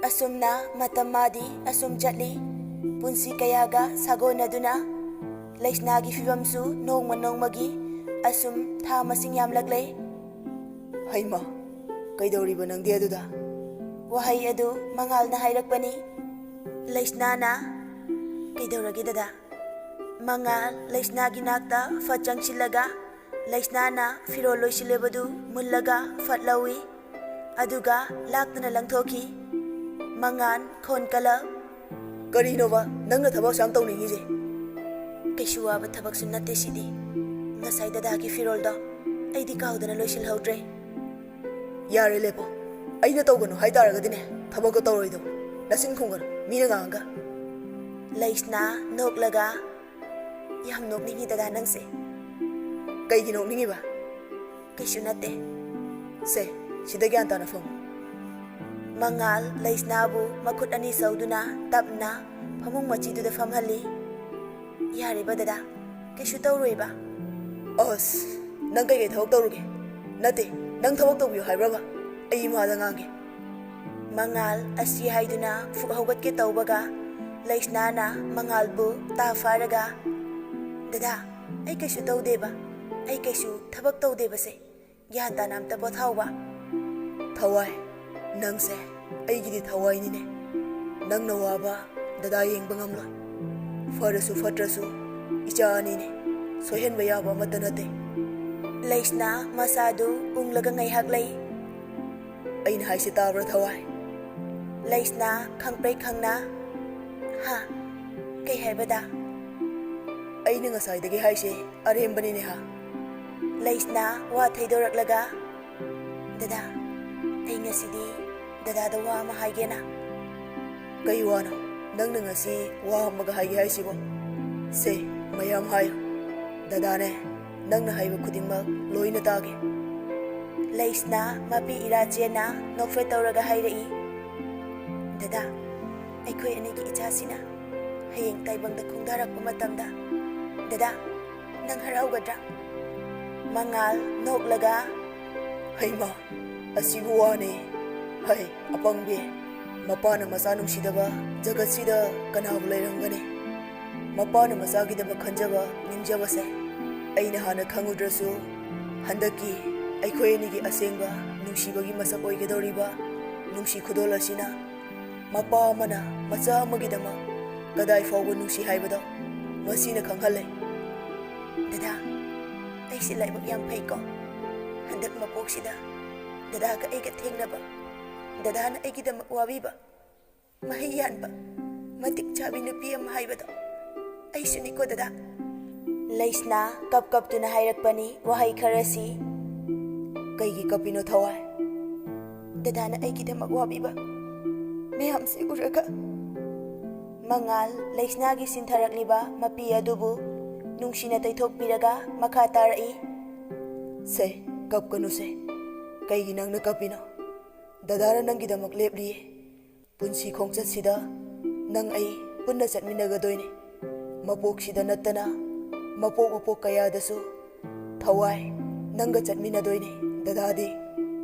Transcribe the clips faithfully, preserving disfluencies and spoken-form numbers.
ꯑꯁꯨꯝꯅ ꯃꯇꯝ ꯃꯥꯗꯤ ꯑꯁꯨꯝ ꯆꯠꯂꯤ꯫ ꯄꯨꯟꯁꯤ ꯀꯌꯥꯒ ꯁꯥꯒꯣꯟꯅꯗꯨꯅ ꯂꯩꯁꯅꯥꯒꯤ ꯐꯤꯕꯝꯁꯨ ꯅꯣꯡꯃ ꯅꯣꯡꯃꯒꯤ ꯑꯁꯨꯝ ꯊꯥ ꯃꯁꯤꯡ ꯌꯥꯝꯂꯛꯂꯦ꯫ "ꯍꯩꯃꯥ, ꯀꯩꯗꯧꯔꯤꯕ ꯅꯪꯗꯤ ꯑꯗꯨꯗ?" ꯋꯥꯍꯩ ꯑꯗꯨ ꯃꯉꯥꯜꯅ ꯍꯥꯏꯔꯛꯄꯅꯤ꯫ ꯂꯩꯁꯅꯥꯅ, "ꯀꯩꯗꯧꯔꯒꯦ ꯗꯗꯥ?" ꯃꯉꯥꯜ ꯂꯩꯁꯅꯥꯒꯤ ꯅꯥꯛꯇ ꯐꯠ ꯆꯪꯁꯤꯜꯂꯒ ꯂꯩꯁꯅꯥꯅ ꯐꯤꯔꯣꯜ ꯂꯣꯏꯁꯤꯜꯂꯤꯕꯗꯨ ꯃꯨꯜꯂꯒ ꯐꯠ ꯂꯧꯏ꯫ ꯑꯗꯨꯒ ꯂꯥꯛꯇꯅ ꯂꯪꯊꯣꯛꯈꯤ꯫ ꯃꯉꯥꯜ ꯈꯣꯟ ꯀꯜꯂ, "ꯀꯔꯤꯅꯣꯕ ꯅꯪꯅ ꯊꯕꯛ ꯑꯁꯨꯛ ꯌꯥꯝ ꯇꯧꯅꯤꯡꯉꯤꯁꯦ?" "ꯀꯩꯁꯨ ꯋꯥꯕ ꯊꯕꯛꯁꯨ ꯅꯠꯇꯦ ꯁꯤꯗꯤ꯫ ꯉꯁꯥꯏ ꯗꯗꯥꯒꯤ ꯐꯤꯔꯣꯜꯗꯣ ꯑꯩꯗꯤ ꯀꯥꯎꯗꯅ ꯂꯣꯏꯁꯤꯜꯍꯧꯗ꯭ꯔꯦ꯫" "ꯌꯥꯔꯦ, ꯂꯦꯞꯄꯣ꯫ ꯑꯩꯅ ꯇꯧꯒꯅꯨ ꯍꯥꯏ ꯇꯥꯔꯒꯗꯤꯅꯦ, ꯊꯕꯛꯇꯣ ꯇꯧꯔꯣꯏꯗꯧꯕ꯫ ꯅꯆꯤꯟ ꯈꯨꯝꯒꯅꯨ, ꯃꯤꯅ ꯉꯥꯡꯉꯒ꯫" ꯂꯩꯁꯅꯥ ꯅꯣꯛꯂꯒ, "ꯌꯥꯝ ꯅꯣꯛꯅꯤꯡꯉꯤ ꯗꯗꯥ ꯅꯪꯁꯦ꯫" "ꯀꯩꯒꯤ ꯅꯣꯛꯅꯤꯡꯉꯤꯕ?" "ꯀꯩꯁꯨ ꯅꯠꯇꯦ꯫" "ꯁꯦ, ꯁꯤꯗ ꯒ꯭ꯌꯥꯟ ꯇꯥꯅ ꯐꯝꯃꯨ꯫" ꯃꯉꯥꯜ ꯂꯩꯁꯅꯥꯕꯨ ꯃꯈꯨꯠ ꯑꯅꯤ ꯁꯧꯗꯨꯅ ꯇꯞꯅ ꯐꯃꯨꯡ ꯃꯆꯤꯗꯨꯗ ꯐꯝꯍꯜꯂꯤ꯫ "ꯌꯥꯔꯦꯕ ꯗꯗꯥ, ꯀꯩꯁꯨ ꯇꯧꯔꯣꯏꯕ꯫" "ꯑꯁ, ꯅꯪ ꯀꯩꯀꯩ ꯊꯕꯛ ꯇꯧꯔꯨꯒꯦ? ꯅꯠꯇꯦ, ꯅꯪ ꯊꯕꯛ ꯇꯧꯕꯤꯌꯨ ꯍꯥꯏꯕ꯭ꯔꯕ? ꯑꯩ ꯏꯃꯥꯗ ꯉꯥꯡꯒꯦ꯫" ꯃꯉꯥꯜ ꯑꯁꯤ ꯍꯥꯏꯗꯨꯅ ꯐꯨꯛ ꯍꯧꯒꯠꯀꯦ ꯇꯧꯕꯒ ꯂꯩꯁꯅꯥꯅ ꯃꯉꯥꯜꯕꯨ ꯇꯥ ꯐꯥꯔꯒ, "ꯗꯗꯥ, ꯑꯩ ꯀꯩꯁꯨ ꯇꯧꯗꯦꯕ꯫ ꯑꯩ ꯀꯩꯁꯨ ꯊꯕꯛ ꯇꯧꯗꯦꯕꯁꯦ꯫ ꯒ꯭ꯌꯥꯟ ꯇꯥꯅ ꯑꯝꯇ ꯄꯣꯊꯥꯎꯕ꯫" "ꯊꯋꯥꯏ, ꯅꯪꯁꯦ ꯑꯩꯒꯤꯗꯤ ꯊꯋꯥꯏꯅꯤꯅꯦ꯫ ꯅꯪꯅ ꯋꯥꯕ ꯗꯗꯥ ꯌꯦꯡꯕ ꯉꯝꯂꯣꯏ꯫ ꯐꯔꯁꯨ ꯐꯠꯇ꯭ꯔꯁꯨ ꯏꯆꯥ ꯑꯅꯤꯅꯦ꯫ ꯁꯣꯏꯍꯟꯕ ꯌꯥꯕ ꯑꯃꯠꯇ ꯅꯠꯇꯦ꯫" ꯂꯩꯁꯅꯥ ꯃꯁꯥꯗꯨ ꯎꯪꯂꯒ ꯉꯥꯏꯍꯥꯛ ꯂꯩ꯫ "ꯑꯩꯅ ꯍꯥꯏꯁꯦ ꯇꯥꯕ꯭ꯔꯥ, ꯊꯋꯥꯏ?" ꯂꯩꯁꯅꯥ ꯈꯪꯄ꯭ꯔꯦꯛ ꯈꯪꯅ, "ꯍꯥ? ꯀꯩ ꯍꯥꯏꯕꯗ?" "ꯑꯩꯅ ꯉꯁꯥꯏꯗꯒꯤ ꯍꯥꯏꯁꯦ ꯑꯔꯦꯝꯕꯅꯤꯅꯦ ꯍꯥ?" ꯂꯩꯁꯅꯥ ꯋꯥ ꯊꯩꯗꯣꯔꯛꯂꯒ, "ꯗꯗꯥ, ꯑꯩ ꯉꯁꯤꯗꯤ ꯗꯗꯥꯗ ꯋꯥ ꯑꯃ ꯍꯥꯏꯒꯦꯅ꯫" "ꯀꯩ ꯋꯥꯅꯣ ꯅꯪꯅ ꯉꯁꯤ ꯋꯥ ꯑꯃꯒ ꯍꯥꯏꯒꯦ ꯍꯥꯏꯁꯤꯕꯣ? ꯁꯦ, ꯃꯌꯥꯝ ꯍꯥꯏꯌꯨ꯫ ꯗꯗꯥꯅꯦ, ꯅꯪꯅ ꯍꯥꯏꯕ ꯈꯨꯗꯤꯡꯃꯛ ꯂꯣꯏꯅ ꯇꯥꯒꯦ꯫" ꯂꯩꯁꯅꯥ ꯃꯄꯤ ꯏꯔꯥ ꯆꯦꯟꯅ ꯅꯣꯛꯐꯦꯠ ꯇꯧꯔꯒ ꯍꯥꯏꯔꯛꯏ, "ꯗꯗꯥ, ꯑꯩꯈꯣꯏ ꯑꯅꯤꯒꯤ ꯏꯆꯥꯁꯤꯅ ꯍꯌꯦꯡ ꯇꯥꯏꯕꯪꯗ ꯈꯣꯡꯗꯥꯔꯛꯄ ꯃꯇꯝꯗ, ꯗꯗꯥ, ꯅꯪ ꯍꯔꯥꯎꯒꯗ꯭ꯔꯥ?" ꯃꯉꯥꯜ ꯅꯣꯛꯂꯒ, "ꯍꯩꯃꯥ, ꯑꯁꯤꯕꯨ ꯋꯥꯅꯦ? ꯍꯩ, ꯑꯄꯪꯕꯤ!" ꯃꯄꯥꯅ ꯃꯆꯥ ꯅꯨꯡꯁꯤꯗꯕ ꯖꯒꯠꯁꯤꯗ ꯀꯅꯥꯕꯨ ꯂꯩꯔꯝꯒꯅꯤ? ꯃꯄꯥꯅ ꯃꯆꯥꯒꯤꯗꯃꯛ ꯈꯟꯖꯕ, ꯅꯤꯡꯖꯕꯁꯦ ꯑꯩꯅ ꯍꯥꯟꯅ ꯈꯪꯉꯨꯗ꯭ꯔꯁꯨ, ꯍꯟꯗꯛꯀꯤ ꯑꯩꯈꯣꯏ ꯑꯅꯤꯒꯤ ꯑꯁꯦꯡꯕ ꯅꯨꯡꯁꯤꯕꯒꯤ ꯃꯁꯛ ꯑꯣꯏꯒꯗꯧꯔꯤꯕ ꯅꯨꯡꯁꯤ ꯈꯨꯗꯣꯜ ꯑꯁꯤꯅ ꯃꯄꯥ ꯑꯃꯅ ꯃꯆꯥ ꯑꯃꯒꯤꯗꯃꯛ ꯀꯗꯥꯏ ꯐꯥꯎꯕ ꯅꯨꯡꯁꯤ ꯍꯥꯏꯕꯗꯣ, ꯃꯁꯤꯅ ꯈꯪꯍꯜꯂꯦ꯫ ꯗꯗꯥ, ꯑꯩꯁꯦ ꯂꯥꯏꯕꯛ ꯌꯥꯝ ꯐꯩꯀꯣ꯫ ꯍꯟꯗꯛ ꯃꯄꯣꯛꯁꯤꯗ ꯗꯗꯥꯒ ꯑꯩꯒ ꯊꯦꯡꯅꯕ, ꯗꯗꯥꯅ ꯑꯩꯒꯤꯗꯃꯛ ꯋꯥꯕꯤꯕ, ꯃꯍꯩ ꯌꯥꯟꯕ, ꯃꯇꯤꯛ ꯆꯥꯕꯤ ꯅꯨꯄꯤ ꯑꯃ ꯍꯥꯏꯕꯗꯣ ꯑꯩꯁꯨꯅꯤꯀꯣ ꯗꯗꯥ꯫ ꯂꯩꯁꯅꯥ ꯀꯞ ꯀꯞꯇꯨꯅ ꯍꯥꯏꯔꯛꯄꯅꯤ ꯋꯥꯍꯩ ꯈꯔꯁꯤ꯫ ꯀꯩꯒꯤ ꯀꯞꯄꯤꯅꯣ ꯊꯋꯥꯏ? ꯗꯗꯥꯅ ꯑꯩꯒꯤꯗꯃꯛ ꯋꯥꯕꯤꯕ ꯃꯌꯥꯝꯁꯤ ꯎꯔꯒ꯫ ꯃꯉꯥꯜ ꯂꯩꯁꯅꯥꯒꯤ ꯁꯤꯟꯊꯔꯛꯂꯤꯕ ꯃꯄꯤ ꯑꯗꯨꯕꯨ ꯅꯨꯡꯁꯤꯅ ꯇꯩꯊꯣꯛꯄꯤꯔꯒ ꯃꯈꯥ ꯇꯥꯔꯛꯏ꯫ ꯁꯦ, ꯀꯞꯀꯅꯨꯁꯦ꯫ ꯀꯩꯒꯤ ꯅꯪꯅ ꯀꯞꯄꯤꯅꯣ? ꯗꯗꯥꯅ ꯅꯪꯒꯤꯗꯃꯛ ꯂꯦꯞꯂꯤꯌꯦ꯫ ꯄꯨꯟꯁꯤ ꯈꯣꯡꯆꯠꯁꯤꯗ ꯅꯪ ꯑꯩ ꯄꯨꯟꯅ ꯆꯠꯃꯤꯟꯅꯒꯗꯣꯏꯅꯤ꯫ ꯃꯄꯣꯛꯁꯤꯗ ꯅꯠꯇꯅ ꯃꯄꯣꯛ ꯃꯄꯣꯛ ꯀꯌꯥꯗꯁꯨ ꯊꯋꯥꯏ, ꯅꯪꯒ ꯆꯠꯃꯤꯟꯅꯗꯣꯏꯅꯤ ꯗꯗꯥꯗꯤ꯫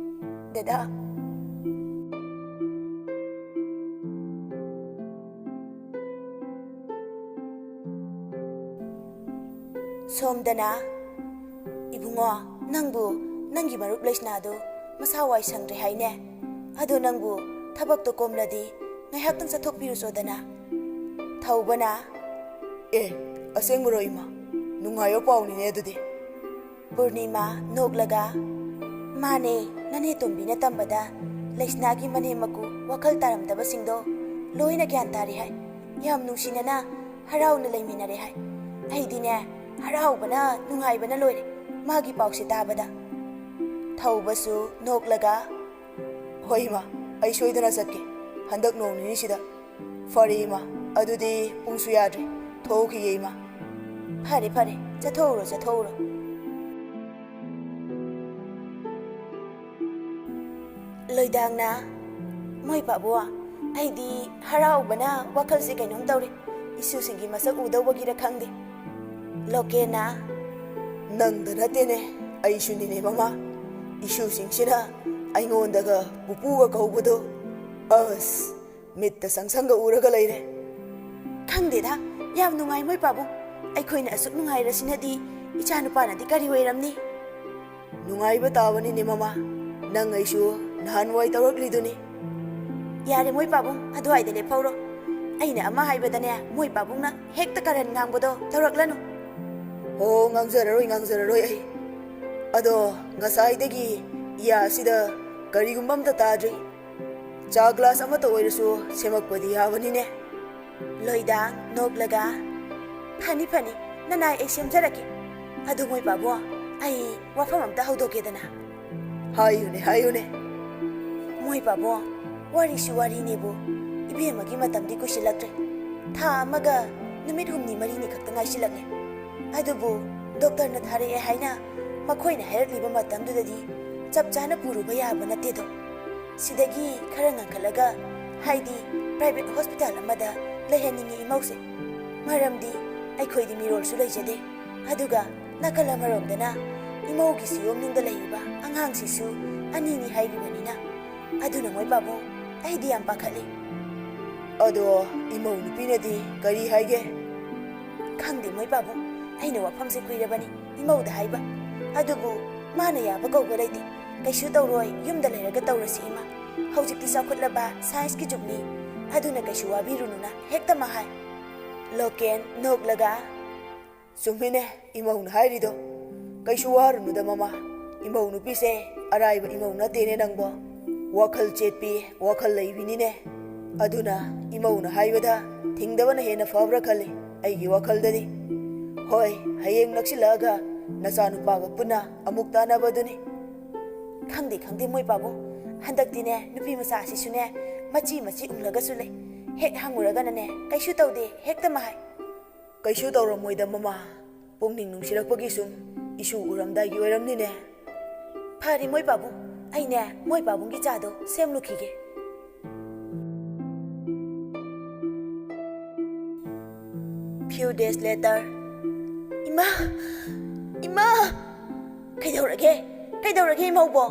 ꯗꯗꯥ꯫ ꯁꯣꯝꯗꯅ, "ꯏꯕꯨꯡꯉꯣ, ꯅꯪꯕꯨ ꯅꯪꯒꯤ ꯃꯔꯨꯞ ꯂꯩꯁꯅꯥꯗꯨ ꯃꯁꯥ ꯋꯥꯏ ꯁꯪꯗ꯭ꯔꯦ ꯍꯥꯏꯅꯦ꯫ ꯑꯗꯣ ꯅꯪꯕꯨ ꯊꯕꯛꯇꯣ ꯀꯣꯝꯂꯗꯤ ꯉꯥꯏꯍꯥꯛꯇꯪ ꯆꯠꯊꯣꯛꯄꯤꯔꯨꯆꯣꯗꯅ꯫" ꯊꯧꯕꯅ, "ꯑꯦ, ꯑꯁꯦꯡꯕꯔꯣ ꯏꯃꯥ? ꯅꯨꯡꯉꯥꯏꯕ ꯄꯥꯎꯅꯤꯅꯦ ꯑꯗꯨꯗꯤ꯫" ꯄꯨꯔꯅꯤꯃꯥ ꯅꯣꯛꯂꯒ, "ꯃꯥꯅꯦ, ꯅꯅꯦ ꯇꯣꯝꯕꯤꯅ ꯇꯝꯕꯗ ꯂꯩꯁꯅꯥꯒꯤ ꯃꯅꯦꯝ ꯃꯀꯨ ꯋꯥꯈꯜ ꯇꯥꯔꯝꯗꯕꯁꯤꯡꯗꯣ ꯂꯣꯏꯅ ꯒ꯭ꯌꯥꯟ ꯇꯥꯔꯦ ꯍꯥꯏ꯫ ꯌꯥꯝ ꯅꯨꯡꯁꯤꯅꯅ ꯍꯔꯥꯎꯅ ꯂꯩꯃꯤꯟꯅꯔꯦ ꯍꯥꯏ꯫ ꯑꯩꯗꯤꯅꯦ, ꯍꯔꯥꯎꯕꯅ ꯅꯨꯡꯉꯥꯏꯕꯅ ꯂꯣꯏꯔꯦ ꯃꯥꯒꯤ ꯄꯥꯎꯁꯦ ꯇꯥꯕꯗ꯫" ꯊꯧꯕꯁꯨ ꯅꯣꯛꯂꯒ, "ꯍꯣꯏ ꯏꯃꯥ, ꯑꯩ ꯁꯣꯏꯗꯅ ꯆꯠꯀꯦ꯫ ꯍꯟꯗꯛ ꯅꯣꯡ ꯅꯤꯅꯤꯁꯤꯗ꯫ ꯐꯔꯦ ꯏꯃꯥ, ꯑꯗꯨꯗꯤ ꯄꯨꯡꯁꯨ ꯌꯥꯗ꯭ꯔꯦ, ꯊꯣꯛꯈꯤꯒꯦ ꯏꯃꯥ꯫" "ꯐꯔꯦ, ꯐꯔꯦ, ꯆꯠꯊꯣꯛꯎꯔꯣ, ꯆꯠꯊꯣꯛꯎꯔꯣ꯫" ꯂꯣꯏꯗꯥꯡꯅ, "ꯃꯣꯏ ꯄꯥꯕꯨ, ꯑꯩꯗꯤ ꯍꯔꯥꯎꯕꯅ ꯋꯥꯈꯜꯁꯦ ꯀꯩꯅꯣꯝ ꯇꯧꯔꯦ꯫ ꯏꯁꯨꯁꯤꯡꯒꯤ ꯃꯁꯛ ꯎꯗꯧꯕꯒꯤꯔ ꯈꯪꯗꯦ꯫" ꯂꯣꯀꯦꯟꯅ, "ꯅꯪꯗ ꯅꯠꯇꯦꯅꯦ, ꯑꯩꯁꯨꯅꯤꯅꯦ ꯃꯃꯥ꯫ ꯏꯁꯨꯁꯤꯡꯁꯤꯅ ꯑꯩꯉꯣꯟꯗꯒ ꯄꯨꯄꯨꯒ ꯀꯧꯕꯗꯣ ꯑꯁ, ꯃꯤꯠꯇ ꯁꯪꯁꯪꯒ ꯎꯔꯒ ꯂꯩꯔꯦ꯫ ꯈꯪꯗꯦꯗ, ꯌꯥꯝ ꯅꯨꯡꯉꯥꯏ ꯃꯣꯏ ꯄꯥꯕꯨꯡ꯫ ꯑꯩꯈꯣꯏꯅ ꯑꯁꯨꯛ ꯅꯨꯡꯉꯥꯏꯔꯁꯤꯅꯗꯤ ꯏꯆꯥ ꯅꯨꯄꯥꯅꯗꯤ ꯀꯔꯤ ꯑꯣꯏꯔꯝꯅꯤ? ꯅꯨꯡꯉꯥꯏꯕ ꯇꯥꯕꯅꯤꯅꯦ ꯃꯃꯥ, ꯅꯪ ꯑꯩꯁꯨ ꯅꯍꯥꯟꯋꯥꯏ ꯇꯧꯔꯛꯂꯤꯗꯨꯅꯤ꯫ ꯌꯥꯔꯦ ꯃꯣꯏ ꯄꯥꯕꯨꯡ, ꯑꯗꯨꯋꯥꯏꯗ ꯂꯦꯞꯍꯧꯔꯣ꯫ ꯑꯩꯅ ꯑꯃ ꯍꯥꯏꯕꯗꯅꯦ ꯃꯣꯏ ꯄꯥꯕꯨꯡꯅ ꯍꯦꯛꯇ ꯀꯔꯟ ꯉꯥꯡꯕꯗꯣ ꯇꯧꯔꯛꯂꯅꯨ꯫ ꯍꯣ, ꯉꯥꯡꯖꯔꯔꯣꯏ, ꯉꯥꯡꯖꯔꯔꯣꯏ ꯑꯩ꯫ ꯑꯗꯣ ꯉꯁꯥꯏꯗꯒꯤ ꯏꯌꯥ ꯑꯁꯤꯗ ꯀꯔꯤꯒꯨꯝꯕ ꯑꯝꯇ ꯇꯥꯗ꯭ꯔꯤ꯫ ꯆꯥ ꯒ꯭ꯂꯥꯁ ꯑꯃꯠꯇ ꯑꯣꯏꯔꯁꯨ ꯁꯦꯝꯃꯛꯄꯗꯤ ꯌꯥꯕꯅꯤꯅꯦ꯫ ꯂꯣꯏꯗꯥꯡ ꯅꯣꯛꯂꯒ, "ꯐꯅꯤ ꯐꯅꯤ, ꯅꯅꯥꯏ ꯑꯩ ꯁꯦꯝꯖꯔꯛꯀꯦ꯫ ꯑꯗꯨ ꯃꯣꯏ ꯄꯥꯕꯨꯡ, ꯑꯩ ꯋꯥꯐꯝ ꯑꯝꯇ ꯍꯧꯗꯣꯛꯀꯦꯗꯅ?" "ꯍꯥꯏꯌꯨꯅꯦ, ꯍꯥꯏꯌꯨꯅꯦ꯫ ꯃꯣꯏ ꯄꯥꯕꯨꯡ, ꯋꯥꯔꯤꯁꯨ ꯋꯥꯔꯤꯅꯦꯕꯨ, ꯏꯕꯦꯝꯃꯒꯤ ꯃꯇꯝꯗꯤ ꯀꯨꯏꯁꯤꯜꯂꯛꯇ꯭ꯔꯦ꯫ ꯊꯥ ꯑꯃꯒ ꯅꯨꯃꯤꯠ ꯍꯨꯝꯅꯤ ꯃꯔꯤꯅꯤ ꯈꯛꯇ ꯉꯥꯏꯁꯤꯜꯂꯛꯂꯦ꯫ ꯑꯗꯨꯕꯨ ꯗꯣꯛꯇꯔꯅ ꯊꯥꯔꯛꯑꯦ ꯍꯥꯏꯅ ꯃꯈꯣꯏꯅ ꯍꯥꯏꯔꯛꯂꯤꯕ ꯃꯇꯝꯗꯨꯗꯗꯤ ꯆꯞ ꯆꯥꯅ ꯄꯨꯔꯨꯕ ꯌꯥꯕ ꯅꯠꯇꯦꯗꯣ꯫ ꯁꯤꯗꯒꯤ ꯈꯔ ꯉꯟꯈꯠꯂꯒ, ꯍꯥꯏꯗꯤ ꯄ꯭ꯔꯥꯏꯚꯦꯠ ꯍꯣꯁꯄꯤꯇꯥꯜ ꯑꯃꯗ ꯂꯩꯍꯟꯅꯤꯡꯉꯤ ꯏꯃꯧꯁꯦ꯫ ꯃꯔꯝꯗꯤ ꯑꯩꯈꯣꯏꯗꯤ ꯃꯤꯔꯣꯜꯁꯨ ꯂꯩꯖꯗꯦ꯫ ꯑꯗꯨꯒ ꯅꯥꯀꯜ ꯑꯃꯔꯣꯝꯗꯅ ꯏꯃꯧꯒꯤ ꯁꯤꯌꯣꯝꯅꯨꯡꯗ ꯂꯩꯔꯤꯕ ꯑꯉꯥꯡꯁꯤꯁꯨ ꯑꯅꯤꯅꯤ ꯍꯥꯏꯔꯤꯕꯅꯤꯅ꯫ ꯑꯗꯨꯅ ꯃꯣꯏ ꯄꯥꯕꯨꯡ, ꯑꯩꯗꯤ ꯌꯥꯝ ꯄꯥꯈꯠꯂꯤ꯫" "ꯑꯗꯣ ꯏꯃꯧ ꯅꯨꯄꯤꯅꯗꯤ ꯀꯔꯤ ꯍꯥꯏꯒꯦ?" "ꯈꯪꯗꯦ ꯃꯣꯏ ꯄꯥꯕꯨꯡ, ꯑꯩꯅ ꯋꯥꯐꯝꯁꯦ ꯀꯨꯏꯔꯕꯅꯤ ꯏꯃꯧꯗ ꯍꯥꯏꯕ꯫ ꯑꯗꯨꯕꯨ ꯃꯥꯅ ꯌꯥꯕ ꯀꯧꯕ ꯂꯩꯇꯦ꯫ ꯀꯩꯁꯨ ꯇꯧꯔꯣꯏ, ꯌꯨꯝꯗ ꯂꯩꯔꯒ ꯇꯧꯔꯁꯤ ꯏꯃꯥ꯫ ꯍꯧꯖꯤꯛꯇꯤ ꯆꯥꯎꯈꯠꯂꯕ ꯁꯥꯏꯟꯁꯀꯤ ꯖꯨꯒꯅꯤ, ꯑꯗꯨꯅ ꯀꯩꯁꯨ ꯋꯥꯕꯤꯔꯨꯅꯨꯅ ꯍꯦꯛꯇ ꯃꯥ ꯍꯥꯏ꯫" ꯂꯣꯀꯦꯟ ꯅꯣꯛꯂꯒ, "ꯆꯨꯝꯃꯤꯅꯦ ꯏꯃꯧꯅ ꯍꯥꯏꯔꯤꯗꯣ꯫ ꯀꯩꯁꯨ ꯋꯥꯔꯨꯅꯨꯗ ꯃꯃꯥ, ꯏꯃꯧ ꯅꯨꯄꯤꯁꯦ ꯑꯔꯥꯏꯕ ꯏꯃꯧ ꯅꯠꯇꯦꯅꯦ ꯅꯪꯕꯣ꯫ ꯋꯥꯈꯜ ꯆꯦꯠꯄꯤ, ꯋꯥꯈꯜ ꯂꯩꯕꯤꯅꯤꯅꯦ꯫ ꯑꯗꯨꯅ ꯏꯃꯧꯅ ꯍꯥꯏꯕꯗ ꯊꯤꯡꯗꯕꯅ ꯍꯦꯟꯅ ꯐꯕ꯭ꯔꯥ ꯈꯜꯂꯤ ꯑꯩꯒꯤ ꯋꯥꯈꯜꯗꯗꯤ꯫ ꯍꯣꯏ, ꯍꯌꯦꯡ ꯅꯛꯁꯤꯜꯂꯛꯑꯒ ꯅꯆꯥꯅꯨꯄꯥꯒ ꯄꯨꯟꯅ ꯑꯃꯨꯛ ꯇꯥꯟꯅꯕꯗꯨꯅꯤ꯫" "ꯈꯪꯗꯦ, ꯈꯪꯗꯦ ꯃꯣꯏ ꯄꯥꯕꯨꯡ, ꯍꯟꯗꯛꯇꯤꯅꯦ ꯅꯨꯄꯤ ꯃꯆꯥꯁꯤꯁꯨꯅꯦ ꯃꯆꯤ ꯃꯆꯤ ꯎꯝꯂꯒꯁꯨ ꯂꯩ꯫ ꯍꯦꯛ ꯍꯪꯉꯨꯔꯒꯅꯅꯦ ꯀꯩꯁꯨ ꯇꯧꯗꯦ ꯍꯦꯛꯇ ꯃꯥ ꯍꯥꯏ꯫" "ꯀꯩꯁꯨ ꯇꯧꯔꯝꯃꯣꯏꯗ ꯃꯃꯥ, ꯄꯨꯛꯅꯤꯡ ꯅꯨꯡꯁꯤꯔꯛꯄꯒꯤ ꯁꯨꯝ ꯏꯁꯨ ꯎꯔꯝꯗꯥꯏꯒꯤ ꯑꯣꯏꯔꯝꯅꯤꯅꯦ꯫" "ꯐꯔꯦ ꯃꯣꯏ ꯄꯥꯕꯨꯡ, ꯑꯩꯅꯦ ꯃꯣꯏ ꯄꯥꯕꯨꯡꯒꯤ ꯆꯥꯗꯣ ꯁꯦꯝꯂꯨꯈꯤꯒꯦ꯫" Few days later. "ꯏꯃꯥ! ꯏꯃꯥ!" "ꯀꯩꯗꯧꯔꯒꯦ? ꯀꯩꯗꯧꯔꯒꯦ ꯏꯃꯧꯕꯣ?"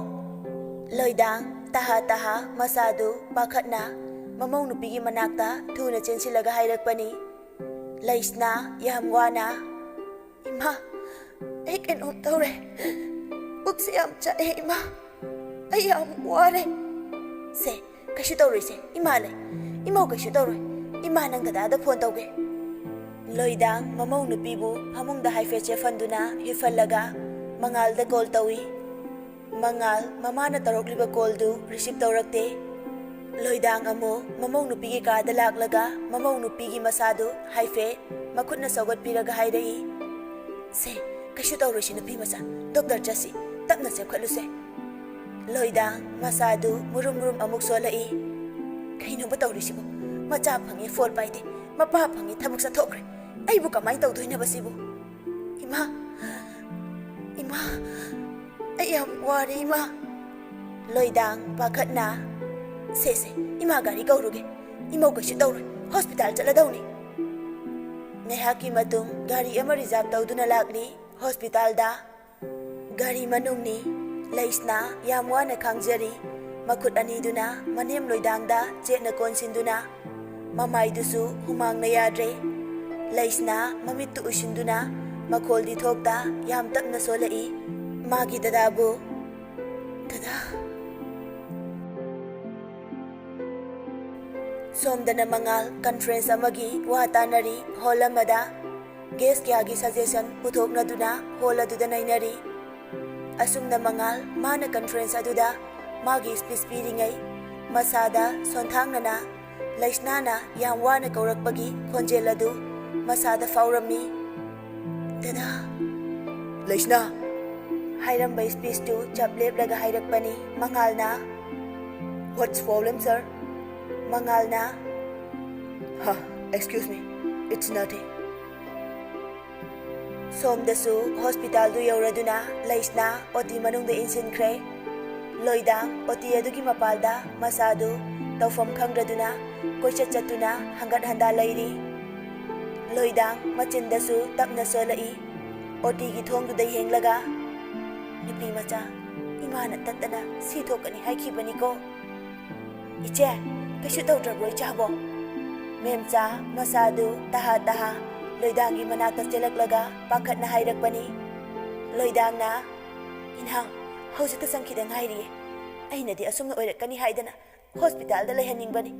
ꯂꯣꯏꯗꯥꯡ ꯇꯍꯥ ꯇꯍꯥ ꯃꯆꯥꯗꯨ ꯄꯥꯈꯠꯅ ꯃꯃꯧ ꯅꯨꯄꯤꯒꯤ ꯃꯅꯥꯛꯇ ꯊꯨꯅ ꯆꯦꯟꯁꯤꯜꯂꯒ ꯍꯥꯏꯔꯛꯄꯅꯤ꯫ ꯂꯩꯁꯅꯥ ꯌꯥꯝ ꯋꯥꯅ, "ꯏꯃꯥ, ꯑꯩ ꯀꯩꯅꯣꯝ ꯇꯧꯔꯦ꯫ ꯄꯨꯛꯁꯦ ꯌꯥꯝ ꯆꯥꯛꯑꯦ, ꯏꯃꯥ꯫ ꯑꯩ ꯌꯥꯝ ꯋꯥꯔꯦ꯫" "ꯁꯦ, ꯀꯩꯁꯨ ꯇꯧꯔꯣꯏꯁꯦ, ꯏꯃꯥ ꯂꯩ꯫ ꯏꯃꯧ ꯀꯩꯁꯨ ꯇꯧꯔꯣꯏ꯫ ꯏꯃꯥ ꯅꯪ ꯗꯗꯥꯗ ꯐꯣꯟ ꯇꯧꯒꯦ꯫" ꯂꯣꯏꯗꯥꯡ ꯃꯃꯧ ꯅꯨꯄꯤꯕꯨ ꯐꯃꯨꯡꯗ ꯍꯥꯏꯐꯦꯠ ꯆꯦꯞꯍꯟꯗꯨꯅ ꯍꯤꯞꯍꯜꯂꯒ ꯃꯉꯥꯜꯗ ꯀꯣꯜ ꯇꯧꯏ꯫ ꯃꯉꯥꯜ ꯃꯃꯥꯅ ꯇꯧꯔꯛꯂꯤꯕ ꯀꯣꯜꯗꯨ ꯔꯤꯁꯤꯞ ꯇꯧꯔꯛꯇꯦ꯫ ꯂꯣꯏꯗꯥꯡ ꯑꯃꯨꯛ ꯃꯃꯧ ꯅꯨꯄꯤꯒꯤ ꯀꯥꯗ ꯂꯥꯛꯂꯒ ꯃꯃꯧ ꯅꯨꯄꯤꯒꯤ ꯃꯁꯥꯗꯨ ꯍꯥꯏꯐꯦꯠ ꯃꯈꯨꯠꯅ ꯁꯧꯒꯠꯄꯤꯔꯒ ꯍꯥꯏꯔꯛꯏ, "ꯁꯦ, ꯀꯩꯁꯨ ꯇꯧꯔꯣꯏꯁꯤ ꯅꯨꯄꯤ ꯃꯆꯥ, ꯗꯣꯛꯇꯔ ꯆꯠꯁꯤ, ꯇꯞꯅ ꯆꯦꯞꯈꯠꯂꯨꯁꯦ꯫" ꯂꯣꯏꯗꯥꯡ ꯃꯁꯥꯗꯨ ꯃꯨꯔꯨꯝ ꯃꯨꯔꯨꯝ ꯑꯃꯨꯛ ꯁꯣꯜꯂꯛꯏ꯫ "ꯀꯩꯅꯣꯕ ꯇꯧꯔꯤꯁꯤꯕꯨ? ꯃꯆꯥ ꯐꯪꯉꯦ ꯐꯣꯟ ꯄꯥꯏꯗꯦ, ꯃꯄꯥ ꯐꯪꯉꯦ ꯊꯕꯛ ꯆꯠꯊꯣꯛꯈ꯭ꯔꯦ꯫ ꯑꯩꯕꯨ ꯀꯃꯥꯏꯅ ꯇꯧꯗꯣꯏꯅꯣꯕ ꯁꯤꯕꯨ? ꯏꯃꯥ, ꯏꯃꯥ, ꯑꯩ ꯌꯥꯝ ꯋꯥꯔꯦ ꯏꯃꯥ꯫" ꯂꯣꯏꯗꯥꯡ ꯄꯥꯈꯠꯅ, "ꯁꯦ ꯁꯦ, ꯏꯃꯥ ꯒꯥꯔꯤ ꯀꯧꯔꯨꯒꯦ꯫ ꯏꯃꯧ ꯀꯩꯁꯨ ꯇꯧꯔꯣꯏ, ꯍꯣꯁꯄꯤꯇꯥꯜ ꯆꯠꯂꯗꯧꯅꯤ꯫" ꯉꯥꯏꯍꯥꯛꯀꯤ ꯃꯇꯨꯡ ꯒꯥꯔꯤ ꯑꯃ ꯔꯤꯖꯥꯕ ꯇꯧꯗꯨꯅ ꯂꯥꯛꯂꯤ ꯍꯣꯁꯄꯤꯇꯥꯜꯗ꯫ ꯒꯥꯔꯤ ꯃꯅꯨꯡꯅꯤ꯫ ꯂꯩꯁꯅꯥ ꯌꯥꯝ ꯋꯥꯅ ꯈꯥꯡꯖꯔꯤ꯫ ꯃꯈꯨꯠ ꯑꯅꯤꯗꯨꯅ ꯃꯅꯦꯝ ꯂꯣꯏꯗꯥꯡꯗ ꯆꯦꯠꯅ ꯀꯣꯟꯁꯤꯟꯗꯨꯅ, ꯃꯃꯥꯏꯗꯨꯁꯨ ꯍꯨꯃꯥꯡꯅ ꯌꯥꯗ꯭ꯔꯦ꯫ ꯂꯩꯁꯅꯥ ꯃꯃꯤꯠꯇꯨ ꯎꯏꯁꯤꯟꯗꯨꯅ ꯃꯈꯣꯜꯗꯤ ꯊꯣꯛꯇ ꯌꯥꯝ ꯇꯞꯅ ꯁꯣꯜꯂꯛꯏ꯫ ꯃꯥꯒꯤ ꯗꯗꯥꯕꯨ, "ꯗꯗꯥ꯫" ꯁꯣꯝꯗꯅ ꯃꯉꯥꯜ ꯀꯟꯐ꯭ꯔꯦꯟꯁ ꯑꯃꯒꯤ ꯋꯥ ꯇꯥꯅꯔꯤ ꯍꯣꯜ ꯑꯃꯗ꯫ ꯒꯦꯁ ꯀꯌꯥꯒꯤ ꯁꯖꯦꯁꯟ ꯄꯨꯊꯣꯛꯅꯗꯨꯅ ꯍꯣꯜ ꯑꯗꯨꯗ ꯅꯩꯅꯔꯤ꯫ ꯑꯁꯨꯝꯅ ꯃꯉꯥꯜ ꯃꯥꯅ ꯀꯟꯐ꯭ꯔꯦꯟꯁ ꯑꯗꯨꯗ ꯃꯥꯒꯤ ꯁ꯭ꯄꯤꯆ ꯄꯤꯔꯤꯉꯩ ꯃꯁꯥꯗ ꯁꯣꯟꯊꯥꯡꯅꯅ ꯂꯩꯁꯅꯥꯅ ꯌꯥꯝ ꯋꯥꯅ ꯀꯧꯔꯛꯄꯒꯤ ꯈꯣꯟꯖꯦꯜ ꯑꯗꯨ ꯃꯁꯥꯗ ꯐꯥꯎꯔꯝꯃꯤ꯫ "ꯗꯗꯥ꯫" "ꯂꯩꯁꯅꯥ!" ꯍꯥꯏꯔꯝꯕ ꯁ꯭ꯄꯤꯆꯇꯨ ꯆꯞ ꯂꯦꯞꯂꯒ ꯍꯥꯏꯔꯛꯄꯅꯤ ꯃꯉꯥꯜꯅ꯫ "What's problem, sir?" ꯃꯉꯥꯜꯅ꯫ "Ha, excuse me, it's nothing." ꯁꯣꯝꯗꯁꯨ ꯍꯣꯁꯄꯤꯇꯥꯜꯗꯨ ꯌꯧꯔꯗꯨꯅ ꯂꯩꯁꯅꯥ ꯑꯣ ꯇꯤ ꯃꯅꯨꯡꯗ ꯏꯟꯁꯤꯟꯈ꯭ꯔꯦ꯫ ꯂꯣꯏꯗꯥꯡ ꯑꯣ ꯇꯤ ꯑꯗꯨꯒꯤ ꯃꯄꯥꯜꯗ ꯃꯁꯥꯗꯨ ꯇꯧꯐꯝ ꯈꯪꯗ꯭ꯔꯗꯨꯅ ꯀꯣꯏꯆꯠ ꯆꯠꯇꯨꯅ ꯍꯪꯒꯠ ꯍꯟꯗꯥ ꯂꯩꯔꯤ꯫ ꯂꯣꯏꯗꯥꯡ ꯃꯆꯤꯟꯗꯁꯨ ꯇꯞꯅ ꯁꯣꯜꯂꯛꯏ꯫ ꯑꯣ ꯇꯤꯒꯤ ꯊꯣꯡꯗꯨꯗ ꯌꯦꯡꯂꯒ, "ꯅꯨꯄꯤ ꯃꯆꯥ, ꯏꯃꯥꯅ ꯇꯠꯇꯅ ꯁꯤ ꯊꯣꯛꯀꯅꯤ ꯍꯥꯏꯈꯤꯕꯅꯤꯀꯣ꯫ "ꯏꯆꯦ, ꯀꯩꯁꯨ ꯇꯧꯗ꯭ꯔꯕ꯭ꯔꯣ ꯏꯆꯥꯕꯣ?" ꯃꯦꯝꯆꯥ ꯃꯆꯥꯗꯨ ꯇꯍꯥ ꯇꯍꯥ ꯂꯣꯏꯗꯥꯡꯒꯤ ꯃꯅꯥꯛꯇ ꯆꯦꯜꯂꯛꯂꯒ ꯄꯥꯈꯠꯅ ꯍꯥꯏꯔꯛꯄꯅꯤ꯫ ꯂꯣꯏꯗꯥꯡꯅ, "ꯏꯅꯥꯎ, ꯍꯧꯖꯤꯛꯇ ꯆꯪꯈꯤꯗ ꯉꯥꯏꯔꯤꯌꯦ꯫ ꯑꯩꯅꯗꯤ ꯑꯁꯨꯝꯅ ꯑꯣꯏꯔꯛꯀꯅꯤ ꯍꯥꯏꯗꯅ ꯍꯣꯁꯄꯤꯇꯥꯜꯗ ꯂꯩꯍꯟꯅꯤꯡꯕꯅꯤ꯫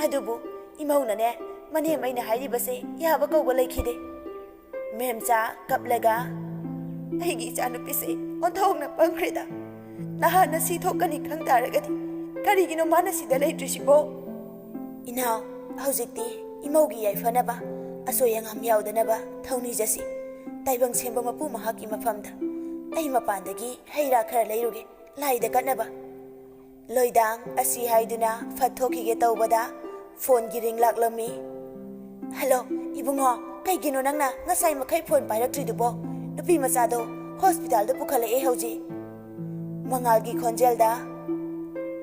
ꯑꯗꯨꯕꯨ ꯏꯃꯧꯅꯅꯦ, ꯃꯅꯦꯝ ꯑꯩꯅ ꯍꯥꯏꯔꯤꯕꯁꯦ ꯌꯥꯕ ꯀꯧꯕ ꯂꯩꯈꯤꯗꯦ꯫" ꯃꯦꯝꯆꯥ ꯀꯞꯂꯒ, "ꯑꯩꯒꯤ ꯏꯆꯥꯅꯨꯄꯤꯁꯦ ꯑꯣꯟꯊꯣꯛꯅ ꯄꯪꯈ꯭ꯔꯦꯗ꯫ ꯅꯍꯥꯟꯅ ꯁꯤ ꯊꯣꯛꯀꯅꯤ ꯈꯪ ꯇꯥꯔꯒꯗꯤ ꯀꯔꯤꯒꯤꯅꯣ ꯃꯥꯅ ꯁꯤꯗ ꯂꯩꯇ꯭ꯔꯤꯁꯤꯕꯣ?" "ꯏꯅꯥꯎ, ꯍꯧꯖꯤꯛꯇꯤ ꯏꯃꯧꯒꯤ ꯌꯥꯏꯐꯅꯕ, ꯑꯁꯣꯏ ꯑꯉꯥꯝ ꯌꯥꯎꯗꯅꯕ ꯊꯧꯅꯤꯖꯁꯤ꯫ ꯇꯥꯏꯕꯪ ꯁꯦꯝꯕ ꯃꯄꯨ ꯃꯍꯥꯛꯀꯤ ꯃꯐꯝꯗ ꯑꯩ ꯃꯄꯥꯟꯗꯒꯤ ꯍꯩ ꯔꯥ ꯈꯔ ꯂꯩꯔꯨꯒꯦ, ꯂꯥꯏꯗ ꯀꯠꯅꯕ꯫" ꯂꯣꯏꯗꯥꯡ ꯑꯁꯤ ꯍꯥꯏꯗꯨꯅ ꯐꯠ ꯊꯣꯛꯈꯤꯒꯦ ꯇꯧꯕꯗ ꯐꯣꯟꯒꯤ ꯔꯤꯡ ꯂꯥꯛꯂꯝꯃꯤ꯫ "ꯍꯜꯂꯣ, ꯏꯕꯨꯡꯉꯣ, ꯀꯩꯒꯤꯅꯣ ꯅꯪꯅ ꯉꯁꯥꯏ ꯃꯈꯩ ꯐꯣꯟ ꯄꯥꯏꯔꯛꯇ꯭ꯔꯤꯗꯨꯕꯣ? ꯅꯨꯄꯤ ꯃꯆꯥꯗꯣ ꯍꯣꯁꯄꯤꯇꯥꯜꯗ ꯄꯨꯈꯠꯂꯛꯑꯦ ꯍꯧꯖꯤꯛ꯫" ꯃꯉꯥꯜꯒꯤ ꯈꯣꯟꯖꯦꯜꯗ,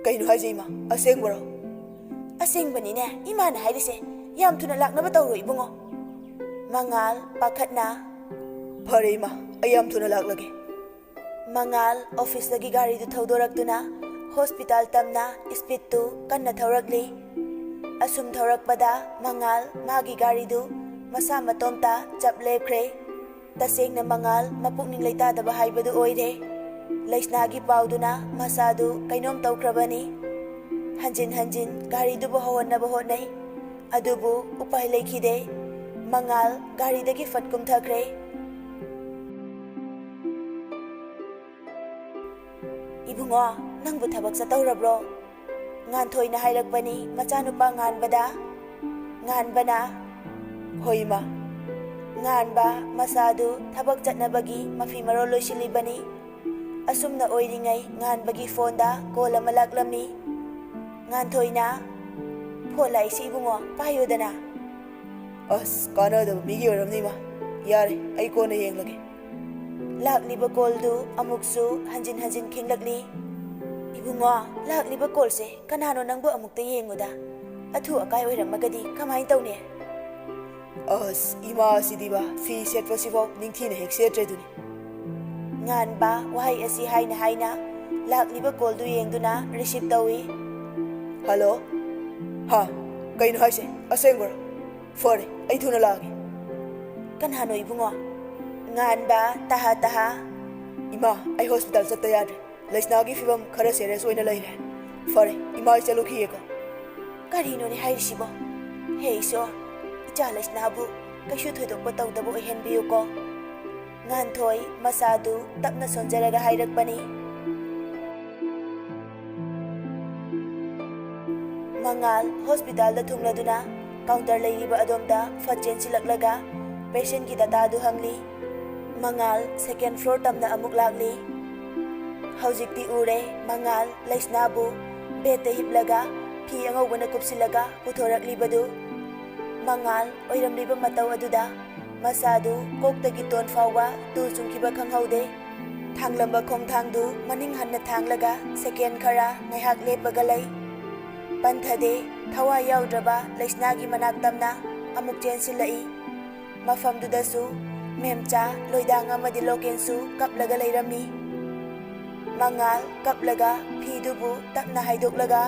"ꯀꯩꯅꯣ ꯍꯥꯏꯁꯦ ꯏꯃꯥ? ꯑꯁꯦꯡꯕꯔꯣ?" "ꯑꯁꯦꯡꯕꯅꯤꯅꯦ ꯏꯃꯥꯅ ꯍꯥꯏꯔꯤꯁꯦ꯫ ꯌꯥꯝ ꯊꯨꯅ ꯂꯥꯛꯅꯕ ꯇꯧꯔꯣ ꯏꯕꯨꯡꯉꯣ꯫" ꯃꯉꯥꯜ ꯄꯥꯈꯠꯅ, "ꯐꯔꯦ ꯏꯃꯥ, ꯑꯩ ꯌꯥꯝ ꯊꯨꯅ ꯂꯥꯛꯂꯒꯦ꯫" ꯃꯉꯥꯜ ꯑꯣꯐꯤꯁꯇꯒꯤ ꯒꯥꯔꯤꯗꯨ ꯊꯧꯗꯣꯔꯛꯇꯨꯅ ꯍꯣꯁꯄꯤꯇꯥꯜ ꯇꯝꯅ ꯁ꯭ꯄꯤꯗꯇꯨ ꯀꯟꯅ ꯊꯧꯔꯛꯂꯤ꯫ ꯑꯁꯨꯝ ꯊꯧꯔꯛꯄꯗ ꯃꯉꯥꯜ ꯃꯥꯒꯤ ꯒꯥꯔꯤꯗꯨ ꯃꯁꯥ ꯃꯇꯣꯝꯇ ꯆꯞ ꯂꯦꯞꯈ꯭ꯔꯦ꯫ ꯇꯁꯦꯡꯅ ꯃꯉꯥꯜ ꯃꯄꯨꯛꯅꯤꯡ ꯂꯩꯇꯥꯗꯕ ꯍꯥꯏꯕꯗꯨ ꯑꯣꯏꯔꯦ꯫ ꯂꯩꯁꯅꯥꯒꯤ ꯄꯥꯎꯗꯨꯅ ꯃꯁꯥꯗꯨ ꯀꯩꯅꯣꯝ ꯇꯧꯈ꯭ꯔꯕꯅꯤ꯫ ꯍꯟꯖꯤꯟ ꯍꯟꯖꯤꯟ ꯒꯥꯔꯤꯗꯨꯕꯨ ꯍꯧꯍꯟꯅꯕ ꯍꯣꯠꯅꯩ꯫ ꯑꯗꯨꯕꯨ ꯎꯄꯥꯏ ꯂꯩꯈꯤꯗꯦ꯫ ꯃꯉꯥꯜ ꯒꯥꯔꯤꯗꯒꯤ ꯐꯠ ꯀꯨꯝꯊꯈ꯭ꯔꯦ꯫ "ꯏꯕꯨꯡꯉꯣ, ꯅꯪꯕꯨ ꯊꯕꯛ ꯆꯠꯇꯧꯔꯕ꯭ꯔꯣ?" ꯉꯥꯟꯊꯣꯏꯅ ꯍꯥꯏꯔꯛꯄꯅꯤ ꯃꯆꯥꯅꯨꯄꯥ ꯉꯥꯟꯕꯗ꯫ ꯉꯥꯟꯕꯅ, "ꯍꯣꯏ, ꯏꯃꯥ꯫" ꯉꯥꯟꯕ ꯃꯆꯥꯗꯨ ꯊꯕꯛ ꯆꯠꯅꯕꯒꯤ ꯃꯐꯤ ꯃꯔꯣꯜ ꯂꯣꯏꯁꯤꯜꯂꯤꯕꯅꯤ꯫ ꯑꯁꯨꯝꯅ ꯑꯣꯏꯔꯤꯉꯩ ꯉꯥꯟꯕꯒꯤ ꯐꯣꯟꯗ ꯀꯣꯜ ꯑꯃ ꯂꯥꯛꯂꯝꯃꯤ꯫ ꯉꯥꯟꯊꯣꯏꯅ, "ꯐꯣꯟ ꯂꯥꯛꯏꯁꯤ ꯏꯕꯨꯡꯉꯣ, ꯄꯥꯏꯌꯨꯗꯅ꯫" "ꯑꯁ, ꯀꯥꯟꯅꯗꯕ ꯃꯤꯒꯤ ꯑꯣꯏꯔꯝꯅꯤ, ꯏꯃꯥ꯫ ꯌꯥꯔꯦ, ꯑꯩ ꯀꯣꯟꯅ ꯌꯦꯡꯂꯒꯦ꯫" ꯂꯥꯛꯂꯤꯕ ꯀꯣꯜꯗꯨ ꯑꯃꯨꯛꯁꯨ ꯍꯟꯖꯤꯟ ꯍꯟꯖꯤꯟ ꯈꯤꯡꯂꯛꯂꯤ꯫ "ꯏꯕꯨꯡꯉꯣ, ꯂꯥꯛꯂꯤꯕ ꯀꯣꯜꯁꯦ ꯀꯅꯥꯅꯣ ꯅꯪꯕꯨ ꯑꯃꯨꯛꯇ ꯌꯦꯡꯉꯨꯗ꯫ ꯑꯊꯨ ꯑꯀꯥꯏ ꯑꯣꯏꯔꯝꯃꯒꯗꯤ ꯀꯃꯥꯏꯅ ꯇꯧꯅꯤ?" "ꯑꯁ, ꯏꯃꯥ ꯑꯁꯤꯗꯤꯕ, ꯐꯤ ꯁꯦꯠꯄꯁꯤꯐꯥꯎ ꯅꯤꯡꯊꯤꯅ ꯍꯦꯛ ꯁꯦꯠꯇ꯭ꯔꯦꯗꯨꯅꯤ꯫" ꯉꯥꯟꯕ ꯋꯥꯍꯩ ꯑꯁꯤ ꯍꯥꯏꯅ ꯍꯥꯏꯅ ꯂꯥꯛꯂꯤꯕ ꯀꯣꯜꯗꯨ ꯌꯦꯡꯗꯨꯅ ꯔꯤꯁꯤꯞ ꯇꯧꯏ꯫ "ꯍꯜꯂꯣ? ꯍꯥ? ꯀꯩꯅꯣ ꯍꯥꯏꯁꯦ? ꯑꯁꯦꯡꯕꯔꯣ? ꯐꯔꯦ, ꯑꯩ ꯊꯨꯅ ꯂꯥꯛꯑꯒꯦ꯫" "ꯀꯅꯥꯅꯣ ꯏꯕꯨꯡꯉꯣ?" "ꯉꯥꯟꯕ, ꯇꯍꯥ ꯇꯍꯥ꯫" "ꯏꯃꯥ, ꯑꯩ ꯍꯣꯁꯄꯤꯇꯥꯜ ꯆꯠꯇ ꯌꯥꯗ꯭ꯔꯦ꯫ ꯂꯩꯁꯅꯥꯒꯤ ꯐꯤꯕꯝ ꯈꯔ ꯁꯦꯔꯤꯌꯁ ꯑꯣꯏꯅ ꯂꯩꯔꯦ꯫ ꯐꯔꯦ, ꯏꯃꯥ, ꯑꯩ ꯆꯠꯂꯨꯈꯤꯒꯦꯀꯣ꯫" "ꯀꯔꯤꯅꯣꯅꯦ ꯍꯥꯏꯔꯤꯁꯤꯕꯣ? ꯍꯦ ꯏꯁꯣꯔ, ꯏꯆꯥ ꯂꯩꯁꯅꯥꯕꯨ ꯀꯩꯁꯨ ꯊꯣꯏꯗꯣꯛꯄ ꯇꯧꯗꯕ ꯑꯣꯏꯍꯟꯕꯤꯌꯨꯀꯣ꯫" ꯉꯥꯟꯊꯣꯏ ꯃꯁꯥꯗꯨ ꯇꯞꯅ ꯁꯣꯟꯖꯔꯒ ꯍꯥꯏꯔꯛꯄꯅꯤ꯫ ꯃꯉꯥꯜ ꯍꯣꯁꯄꯤꯇꯥꯜꯗ ꯊꯨꯡꯂꯗꯨꯅ ꯀꯥꯎꯟꯇꯔ ꯂꯩꯔꯤꯕ ꯑꯗꯣꯝꯗ ꯐꯠ ꯆꯦꯟꯁꯤꯜꯂꯛꯂꯒ ꯄꯦꯁꯦꯟꯒꯤ ꯗꯇꯥꯗꯨ ꯍꯪꯂꯤ꯫ ꯃꯉꯥꯜ ꯁꯦꯀꯦꯟ ꯐ꯭ꯂꯣꯔ ꯇꯝꯅ ꯑꯃꯨꯛ ꯂꯥꯛꯂꯤ꯫ ꯍꯧꯖꯤꯛꯇꯤ ꯎꯔꯦ ꯃꯉꯥꯜ ꯂꯩꯁꯅꯥꯕꯨ ꯕꯦꯗꯇ ꯍꯤꯞꯂꯒ ꯐꯤ ꯑꯉꯧꯕꯅ ꯀꯨꯞꯁꯤꯜꯂꯒ ꯄꯨꯊꯣꯔꯛꯂꯤꯕꯗꯨ꯫ ꯃꯉꯥꯜ ꯑꯣꯏꯔꯝꯂꯤꯕ ꯃꯇꯧ ꯑꯗꯨꯗ ꯃꯁꯥꯗꯨ ꯀꯣꯛꯇꯒꯤ ꯇꯣꯟ ꯐꯥꯎꯕ ꯇꯨ ꯆꯨꯡꯈꯤꯕ ꯈꯪꯍꯧꯗꯦ꯫ ꯊꯥꯡꯂꯝꯕ ꯈꯣꯡꯊꯥꯡꯗꯨ ꯃꯅꯤꯡ ꯍꯟꯅ ꯊꯥꯡꯂꯒ ꯁꯦꯀꯦꯟ ꯈꯔ ꯉꯥꯏꯍꯥꯛ ꯂꯦꯞꯄꯒ ꯂꯩ꯫ ꯄꯟꯊꯗꯦ, ꯊꯋꯥꯏ ꯌꯥꯎꯗ꯭ꯔꯕ ꯂꯩꯁꯅꯥꯒꯤ ꯃꯅꯥꯛ ꯇꯝꯅ ꯑꯃꯨꯛ ꯆꯦꯟꯁꯤꯜꯂꯛꯏ꯫ ꯃꯐꯝꯗꯨꯗꯁꯨ ꯃꯦꯝꯆꯥ, ꯂꯣꯏꯗꯥꯡ ꯑꯃꯗꯤ ꯂꯣꯀꯦꯟꯁꯨ ꯀꯞꯂꯒ ꯂꯩꯔꯝꯃꯤ꯫ ꯃꯉꯥꯜ ꯀꯞꯂꯒ ꯐꯤꯗꯨꯕꯨ ꯇꯞꯅ ꯍꯥꯏꯗꯣꯛꯂꯒ,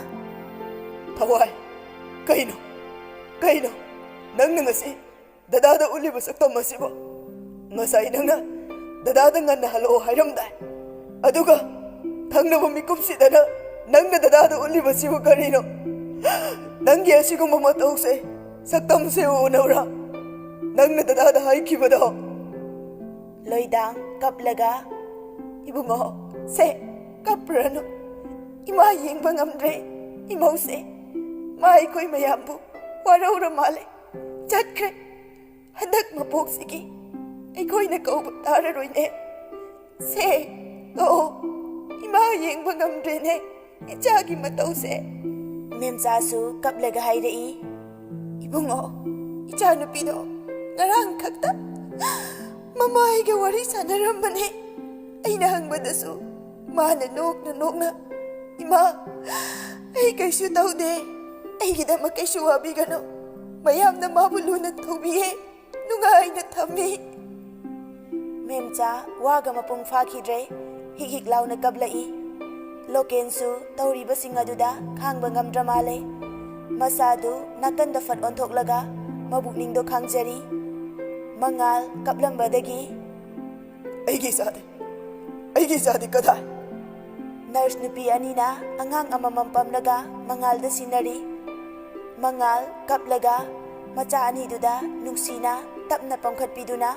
"ꯊꯋꯥꯏ, ꯀꯩꯅꯣ? ꯀꯩꯅꯣ? ꯅꯪꯅ ꯉꯁꯤ ꯗꯗꯥꯗ ꯎꯠꯂꯤꯕ ꯁꯛꯇꯝ ꯑꯁꯤꯕꯨ? ꯉꯁꯥꯏ ꯅꯪꯅ ꯗꯗꯥꯗ ꯉꯟꯅ ꯍꯜꯂꯛꯑꯣ ꯍꯥꯏꯔꯝꯗꯥꯏ? ꯑꯗꯨꯒ ꯊꯪꯅꯕ ꯃꯤꯀꯨꯞꯁꯤꯗꯅ ꯅꯪꯅ ꯗꯗꯥꯗ ꯎꯠꯂꯤꯕꯁꯤꯕꯨ ꯀꯔꯤꯅꯣ? ꯅꯪꯒꯤ ꯑꯁꯤꯒꯨꯝꯕ ꯃꯇꯧꯁꯦ, ꯁꯛꯇꯝꯁꯦ ꯎꯅꯕ꯭ꯔꯥ? ꯅꯪꯅ ꯗꯗꯥꯗ ꯍꯥꯏꯈꯤꯕꯗꯣ?" ꯂꯣꯏꯗꯥꯡ ꯀꯞꯂꯒ, "ꯏꯕꯨꯡꯉꯣ, ꯁꯦ, ꯀꯞꯄꯨꯔꯅꯨ꯫ ꯏꯃꯥ ꯌꯦꯡꯕ ꯉꯝꯗ꯭ꯔꯦ꯫ ꯏꯃꯧꯁꯦ, ꯃꯥ ꯑꯩꯈꯣꯏ ꯃꯌꯥꯝꯕꯨ ꯋꯥꯔꯧꯔ ꯃꯥꯜꯂꯦ꯫ ꯆꯠꯈ꯭ꯔꯦ꯫ ꯍꯟꯗꯛ ꯃꯄꯣꯛꯁꯤꯒꯤ ꯑꯩꯈꯣꯏꯅ ꯀꯧꯕ ꯇꯥꯔꯔꯣꯏꯅꯦ꯫ ꯁꯦ, ꯑꯣ, ꯏꯃꯥ ꯌꯦꯡꯕ ꯉꯝꯗ꯭ꯔꯦꯅꯦ, ꯏꯆꯥꯒꯤ ꯃꯇꯧꯁꯦ꯫" ꯃꯦꯝꯆꯥꯁꯨ ꯀꯞꯂꯒ ꯍꯥꯏꯔꯛꯏ, "ꯏꯕꯨꯡꯉꯣ, ꯏꯆꯥꯅꯨꯄꯤꯗꯣ ꯉꯔꯥꯡ ꯈꯛꯇ ꯃꯃꯥ ꯑꯩꯒ ꯋꯥꯔꯤ ꯁꯥꯟꯅꯔꯝꯕꯅꯦ꯫ ꯑꯩꯅ ꯍꯪꯕꯗꯁꯨ ꯃꯥꯅ ꯅꯣꯛꯅ ꯅꯣꯛꯅ, 'ꯏꯃꯥ, ꯑꯩ ꯀꯩꯁꯨ ꯇꯧꯗꯦ, ꯑꯩꯒꯤꯗꯃꯛ ꯀꯩꯁꯨ ꯋꯥꯕꯤꯒꯅꯨ, ꯃꯌꯥꯝꯅ ꯃꯥꯕꯨ ꯂꯨꯅ ꯇꯧꯕꯤꯌꯦ, ꯅꯨꯡꯉꯥꯏꯅ ꯊꯝꯃꯤ.'" ꯃꯦꯝꯆꯥ ꯋꯥꯒ ꯃꯄꯨꯡ ꯐꯥꯈꯤꯗ꯭ꯔꯦ꯫ ꯍꯤꯛ ꯍꯤꯛ ꯂꯥꯎꯅ ꯀꯞꯂꯛꯏ꯫ ꯂꯣꯀꯦꯟꯁꯨ ꯇꯧꯔꯤꯕꯁꯤꯡ ꯑꯗꯨꯗ ꯈꯥꯡꯕ ꯉꯝꯗ꯭ꯔ ꯃꯥꯜꯂꯦ꯫ ꯃꯁꯥꯗꯨ ꯅꯥꯀꯟꯗ ꯐꯠ ꯑꯣꯟꯊꯣꯛꯂꯒ ꯃꯕꯨꯛꯅꯤꯡꯗꯣ ꯈꯥꯡꯖꯔꯤ꯫ ꯃꯉꯥꯜ ꯀꯞꯂꯝꯕꯗꯒꯤ, "ꯑꯩꯒꯤ ꯏꯆꯥꯗꯤ? ꯑꯩꯒꯤ ꯏꯆꯥꯗꯤ ꯀꯗꯥꯏ?" ꯅꯔꯁ ꯅꯨꯄꯤ ꯑꯅꯤꯅ ꯑꯉꯥꯡ ꯑꯃꯃꯝ ꯄꯝꯂꯒ ꯃꯉꯥꯜꯗ ꯁꯤꯟꯅꯔꯤ꯫ ꯃꯉꯥꯜ ꯀꯞꯂꯒ ꯃꯆꯥ ꯑꯅꯤꯗꯨꯗ ꯅꯨꯡꯁꯤꯅ ꯇꯞꯅ ꯄꯝꯈꯠꯄꯤꯗꯨꯅ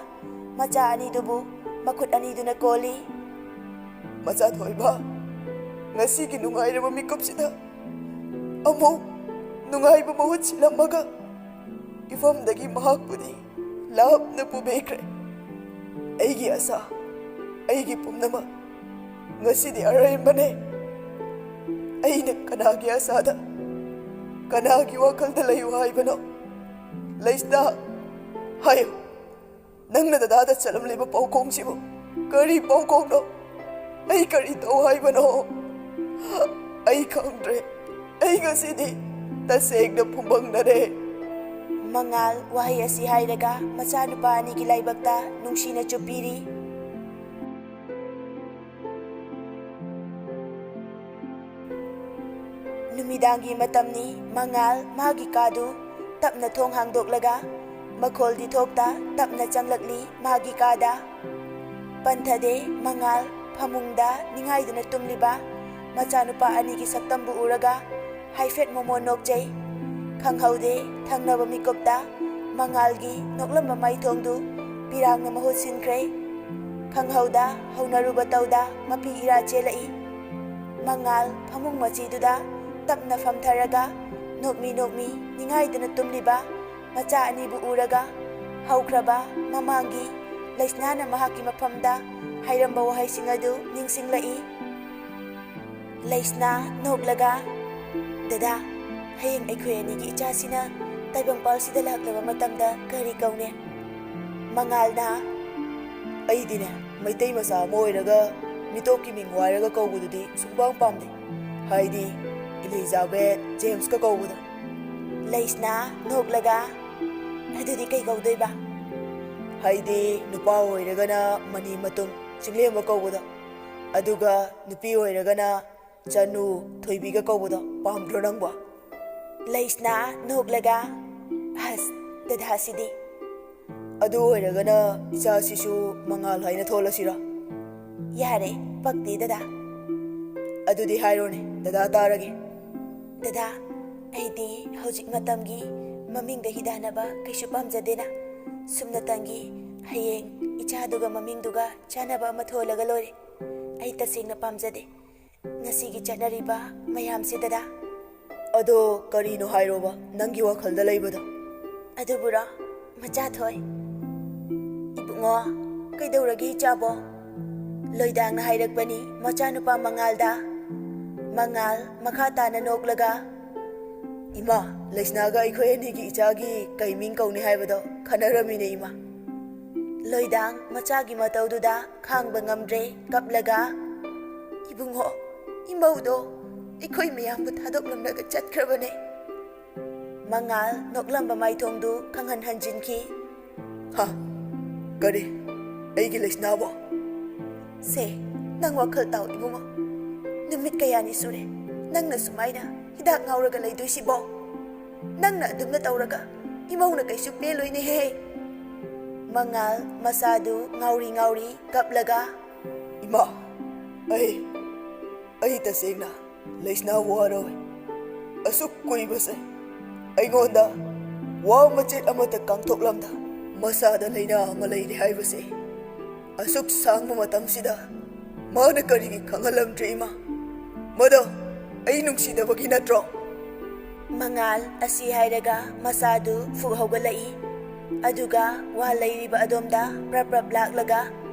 ꯃꯆꯥ ꯑꯅꯤꯗꯨꯕꯨ ꯃꯈꯨꯠ ꯑꯅꯤꯗꯨꯅ ꯀꯣꯜꯂꯤ꯫ "ꯃꯆꯥ ꯊꯣꯏꯕ, ꯉꯁꯤꯒꯤ ꯅꯨꯡꯉꯥꯏꯔꯕ ꯃꯤꯀꯨꯞꯁꯤꯗ ꯑꯃꯨꯛ ꯅꯨꯡꯉꯥꯏꯕ ꯃꯍꯨꯠ ꯁꯤꯜꯂꯝꯃꯒ ꯏꯐꯝꯗꯒꯤ ꯃꯍꯥꯛꯄꯨꯗꯤ ꯂꯥꯞꯅ ꯄꯨꯕꯤꯈ꯭ꯔꯦ꯫ ꯑꯩꯒꯤ ꯑꯁꯥ, ꯑꯩꯒꯤ ꯄꯨꯝꯅꯃꯛ ꯉꯁꯤꯗꯤ ꯑꯔꯦꯝꯕꯅꯦ꯫ ꯑꯩꯅ ꯀꯅꯥꯒꯤ ꯑꯁꯥꯗ, ꯀꯅꯥꯒꯤ ꯋꯥꯈꯜꯗ ꯂꯩꯌꯨ ꯍꯥꯏꯕꯅꯣ? ꯂꯩꯁꯅꯥ, ꯍꯥꯏꯌꯨ, ꯅꯪꯅ ꯗꯗꯥꯗ ꯆꯠꯂꯝꯂꯤꯕ ꯄꯥꯎꯈꯣꯡꯁꯤꯕꯨ ꯀꯔꯤ ꯄꯥꯎꯈꯣꯡꯅꯣ? ꯑꯩ ꯀꯔꯤ ꯇꯧ ꯍꯥꯏꯕꯅꯣ? ꯑꯩ ꯈꯪꯗ꯭ꯔꯦ꯫ ꯑꯩ ꯉꯁꯤꯗꯤ ꯇꯁꯦꯡꯅ ꯐꯨꯝꯕꯪꯅꯔꯦ꯫" ꯃꯉꯥꯜ ꯋꯥꯍꯩ ꯑꯁꯤ ꯍꯥꯏꯔꯒ ꯃꯆꯥꯅꯨꯄꯥ ꯑꯅꯤꯒꯤ ꯂꯥꯏꯕꯛꯇ ꯅꯨꯡꯁꯤꯅ ꯆꯨꯞꯄꯤꯔꯤ꯫ ꯅꯨꯃꯤꯗꯥꯡꯒꯤ ꯃꯇꯝꯅꯤ꯫ ꯃꯉꯥꯜ ꯃꯥꯒꯤ ꯀꯥꯗꯨ ꯇꯞꯅ ꯊꯣꯡ ꯍꯥꯡꯗꯣꯛꯂꯒ ꯃꯈꯣꯜꯗꯤ ꯊꯣꯛꯇ ꯇꯞꯅ ꯆꯪꯂꯛꯂꯤ ꯃꯥꯒꯤ ꯀꯥꯗ꯫ ꯄꯟꯊꯗꯦ ꯃꯉꯥꯜ ꯐꯃꯨꯡꯗ ꯅꯤꯡꯉꯥꯏꯗꯨꯅ ꯇꯨꯝꯂꯤꯕ ꯃꯆꯥꯅꯨꯄꯥ ꯑꯅꯤꯒꯤ ꯁꯛꯇꯝꯕꯨ ꯎꯔꯒ ꯍꯥꯏꯐꯦꯠ ꯃꯣꯃꯣꯟ ꯅꯣꯛꯆꯩ꯫ ꯈꯪꯍꯧꯗꯦ ꯊꯪꯅꯕ ꯃꯤꯀꯨꯞꯇ ꯃꯉꯥꯜꯒꯤ ꯅꯣꯛꯂꯝꯕ ꯃꯥꯏꯊꯣꯡꯗꯨ ꯄꯤꯔꯥꯡꯅ ꯃꯍꯨꯠ ꯁꯤꯟꯈ꯭ꯔꯦ꯫ ꯈꯪꯍꯧꯗ ꯍꯧꯅꯔꯨꯕ ꯇꯧꯗ ꯃꯄꯤ ꯏꯔꯥ ꯆꯦꯜꯂꯛꯏ꯫ ꯃꯉꯥꯜ ꯐꯃꯨꯡ ꯃꯆꯤꯗꯨꯗ ꯇꯞꯅ ꯐꯝꯊꯔꯒ ꯅꯣꯛꯃꯤ ꯅꯣꯛꯃꯤ ꯅꯤꯡꯉꯥꯏꯗꯨꯅ ꯇꯨꯝꯂꯤꯕ ꯃꯆꯥ ꯑꯅꯤꯕꯨ ꯎꯔꯒ ꯍꯧꯈ꯭ꯔꯕ ꯃꯃꯥꯡꯒꯤ ꯂꯩꯁꯅꯥꯅ ꯃꯍꯥꯛꯀꯤ ꯃꯐꯝꯗ ꯍꯥꯏꯔꯝꯕ ꯋꯥꯍꯩꯁꯤꯡ ꯑꯗꯨ ꯅꯤꯡꯁꯤꯡꯂꯛꯏ꯫ ꯂꯩꯁꯅꯥ ꯅꯣꯛꯂꯒ, "ꯗꯗꯥ, ꯍꯌꯦꯡ ꯑꯩꯈꯣꯏ ꯑꯅꯤꯒꯤ ꯏꯆꯥꯁꯤꯅ ꯇꯥꯏꯕꯪꯄꯥꯜꯁꯤꯗ ꯂꯥꯛꯂꯕ ꯃꯇꯝꯗ ꯀꯔꯤ ꯀꯧꯅꯤ?" ꯃꯉꯥꯜꯅ, "ꯑꯩꯗꯤꯅꯦ, ꯃꯩꯇꯩ ꯃꯆꯥ ꯑꯃ ꯑꯣꯏꯔꯒ ꯃꯤꯇꯣꯞꯀꯤ ꯃꯤꯡ ꯋꯥꯏꯔꯒ ꯀꯧꯕꯗꯨꯗꯤ ꯁꯨꯡꯄꯥꯝ ꯄꯥꯝꯗꯦ꯫ ꯍꯥꯏꯗꯤ ꯏꯂꯤꯖꯥꯕꯦꯊ ꯖꯦꯝꯁꯀ ꯀꯧꯕꯗꯣ꯫" ꯂꯩꯁꯅꯥ ꯅꯣꯛꯂꯒ, "ꯑꯗꯨꯗꯤ ꯀꯩ ꯀꯧꯗꯣꯏꯕ?" ꯍꯥꯏꯗꯤ ꯅꯨꯄꯥ ꯑꯣꯏꯔꯒꯅ ꯃꯅꯤ ꯃꯇꯨꯝ ꯆꯤꯡꯂꯦꯝꯕ ꯀꯧꯕꯗꯣ, ꯑꯗꯨꯒ ꯅꯨꯄꯤ ꯑꯣꯏꯔꯒꯅ ꯆꯅꯨ ꯊꯣꯏꯕꯤꯒ ꯀꯧꯕꯗꯣ ꯄꯥꯝꯗ꯭ꯔꯣ ꯅꯪꯕꯣ? ꯂꯩꯁꯅꯥ ꯅꯣꯛꯂꯒ, "ꯑꯁ, ꯗꯗꯥꯁꯤꯗꯤ!" "ꯑꯗꯨ ꯑꯣꯏꯔꯒꯅ ꯏꯆꯥꯁꯤꯁꯨ ꯃꯉꯥꯜ ꯍꯥꯏꯅ ꯊꯣꯜꯂꯁꯤꯔꯣ?" "ꯌꯥꯔꯦ, ꯄꯛꯇꯦ ꯗꯗꯥ꯫" "ꯑꯗꯨꯗꯤ ꯍꯥꯏꯔꯣꯅꯦ, ꯗꯗꯥ ꯇꯥꯔꯒꯦ꯫" "ꯗꯗꯥ, ꯑꯩꯗꯤ ꯍꯧꯖꯤꯛ ꯃꯇꯝꯒꯤ ꯃꯃꯤꯡꯗ ꯍꯤꯗꯥꯟꯅꯕ ꯀꯩꯁꯨ ꯄꯥꯝꯖꯗꯦꯅ꯫ ꯁꯨꯞꯅꯇꯪꯒꯤ ꯍꯌꯦꯡ ꯏꯆꯥꯗꯨꯒ ꯃꯃꯤꯡꯗꯨꯒ ꯆꯥꯟꯅꯕ ꯑꯃ ꯊꯣꯜꯂꯒ ꯂꯣꯏꯔꯦ꯫ ꯑꯩ ꯇꯁꯦꯡꯅ ꯄꯥꯝꯖꯗꯦ ꯉꯁꯤꯒꯤ ꯆꯠꯅꯔꯤꯕ ꯃꯌꯥꯝꯁꯦ ꯗꯗꯥ꯫" "ꯑꯗꯣ ꯀꯔꯤꯅꯣ ꯍꯥꯏꯔꯣꯕ ꯅꯪꯒꯤ ꯋꯥꯈꯜꯗ ꯂꯩꯕꯗꯣ?" "ꯑꯗꯨꯕꯨꯔꯣ, ꯃꯆꯥꯊꯣꯏ?" "ꯏꯕꯨꯡꯉꯣ, ꯀꯩꯗꯧꯔꯒꯦ ꯏꯆꯥꯕꯣ?" ꯂꯣꯏꯗꯥꯡꯅ ꯍꯥꯏꯔꯛꯄꯅꯤ ꯃꯆꯥꯅꯨꯄꯥ ꯃꯉꯥꯜꯗ꯫ ꯃꯉꯥꯜ ꯃꯈꯥ ꯇꯥꯅ ꯅꯣꯛꯂꯒ, "ꯏꯃꯥ, ꯂꯩꯁꯅꯥꯒ ꯑꯩꯈꯣꯏ ꯑꯅꯤꯒꯤ ꯏꯆꯥꯒꯤ ꯀꯩ ꯃꯤꯡ ꯀꯧꯅꯤ ꯍꯥꯏꯕꯗꯣ ꯈꯟꯅꯔꯝꯃꯤꯅꯦ ꯏꯃꯥ꯫" ꯂꯣꯏꯗꯥꯡ ꯃꯆꯥꯒꯤ ꯃꯇꯧꯗꯨꯗ ꯈꯥꯡꯕ ꯉꯝꯗ꯭ꯔꯦ, ꯀꯞꯂꯒ, "ꯏꯕꯨꯡꯉꯣ, ꯏꯃꯧꯗꯣ ꯑꯩꯈꯣꯏ ꯃꯌꯥꯝꯕꯨ ꯊꯥꯗꯣꯛꯂꯝꯂꯒ ꯆꯠꯈ꯭ꯔꯕꯅꯦ꯫" ꯃꯉꯥꯜ ꯅꯣꯛꯂꯝꯕ ꯃꯥꯏꯊꯣꯡꯗꯨ ꯈꯪꯍꯟ ꯍꯟꯖꯤꯟꯈꯤ꯫ "ꯍꯥ? ꯀꯔꯤ? ꯑꯩꯒꯤ ꯂꯩꯁꯅꯥꯕꯣ?" "ꯁꯦ, ꯅꯪ ꯋꯥꯈꯜ ꯇꯥꯎ ꯏꯕꯨꯡꯉꯣ꯫ ꯅꯨꯃꯤꯠ ꯀꯌꯥꯅꯤ ꯁꯨꯔꯦ ꯅꯪꯅ ꯁꯨꯃꯥꯏꯅ ꯍꯤꯗꯥꯛ ꯉꯥꯎꯔꯒ ꯂꯩꯗꯣꯏꯁꯤꯕꯣ? ꯅꯪꯅ ꯑꯗꯨꯝꯅ ꯇꯧꯔꯒ ꯏꯃꯧꯅ ꯀꯩꯁꯨ ꯄꯦꯜꯂꯣꯏꯅꯦꯍꯦ꯫" ꯃꯉꯥꯜ ꯃꯁꯥꯗꯨ ꯉꯥꯎꯔꯤ ꯉꯥꯎꯔꯤ ꯀꯞꯂꯒ, "ꯏꯃꯥ, ꯑꯩ, ꯑꯩ ꯇꯁꯦꯡꯅ ꯂꯩꯁꯅꯥ ꯋꯥꯔꯣꯏ꯫ ꯑꯁꯨꯛ ꯀꯨꯏꯕꯁꯦ ꯑꯩꯉꯣꯟꯗ ꯋꯥ ꯃꯆꯦꯠ ꯑꯃꯠꯇ ꯀꯥꯡꯊꯣꯛꯂꯝꯗ ꯃꯁꯥꯗ ꯂꯩꯅꯥ ꯑꯃ ꯂꯩꯔꯦ ꯍꯥꯏꯕꯁꯦ ꯑꯁꯨꯛ ꯁꯥꯡꯕ ꯃꯇꯝꯁꯤꯗ ꯃꯥꯅ ꯀꯔꯤꯒꯤ ꯈꯪꯍꯜꯂꯝꯗ꯭ꯔꯦ ꯏꯃꯥ? ꯃꯗꯣ ꯑꯩ ꯅꯨꯡꯁꯤꯗꯕꯒꯤ ꯅꯠꯇ꯭ꯔꯣ?" ꯃꯉꯥꯜ ꯑꯁꯤ ꯍꯥꯏꯔꯒ ꯃꯁꯥꯗꯨ ꯐꯨꯛ ꯍꯧꯒꯠꯂꯛꯏ꯫ ꯑꯗꯨꯒ ꯋꯥ ꯂꯩꯔꯤꯕ ꯑꯗꯣꯝꯗ ꯄ꯭ꯔꯞ ꯄ꯭ꯔꯞ ꯂꯥꯛꯂꯒ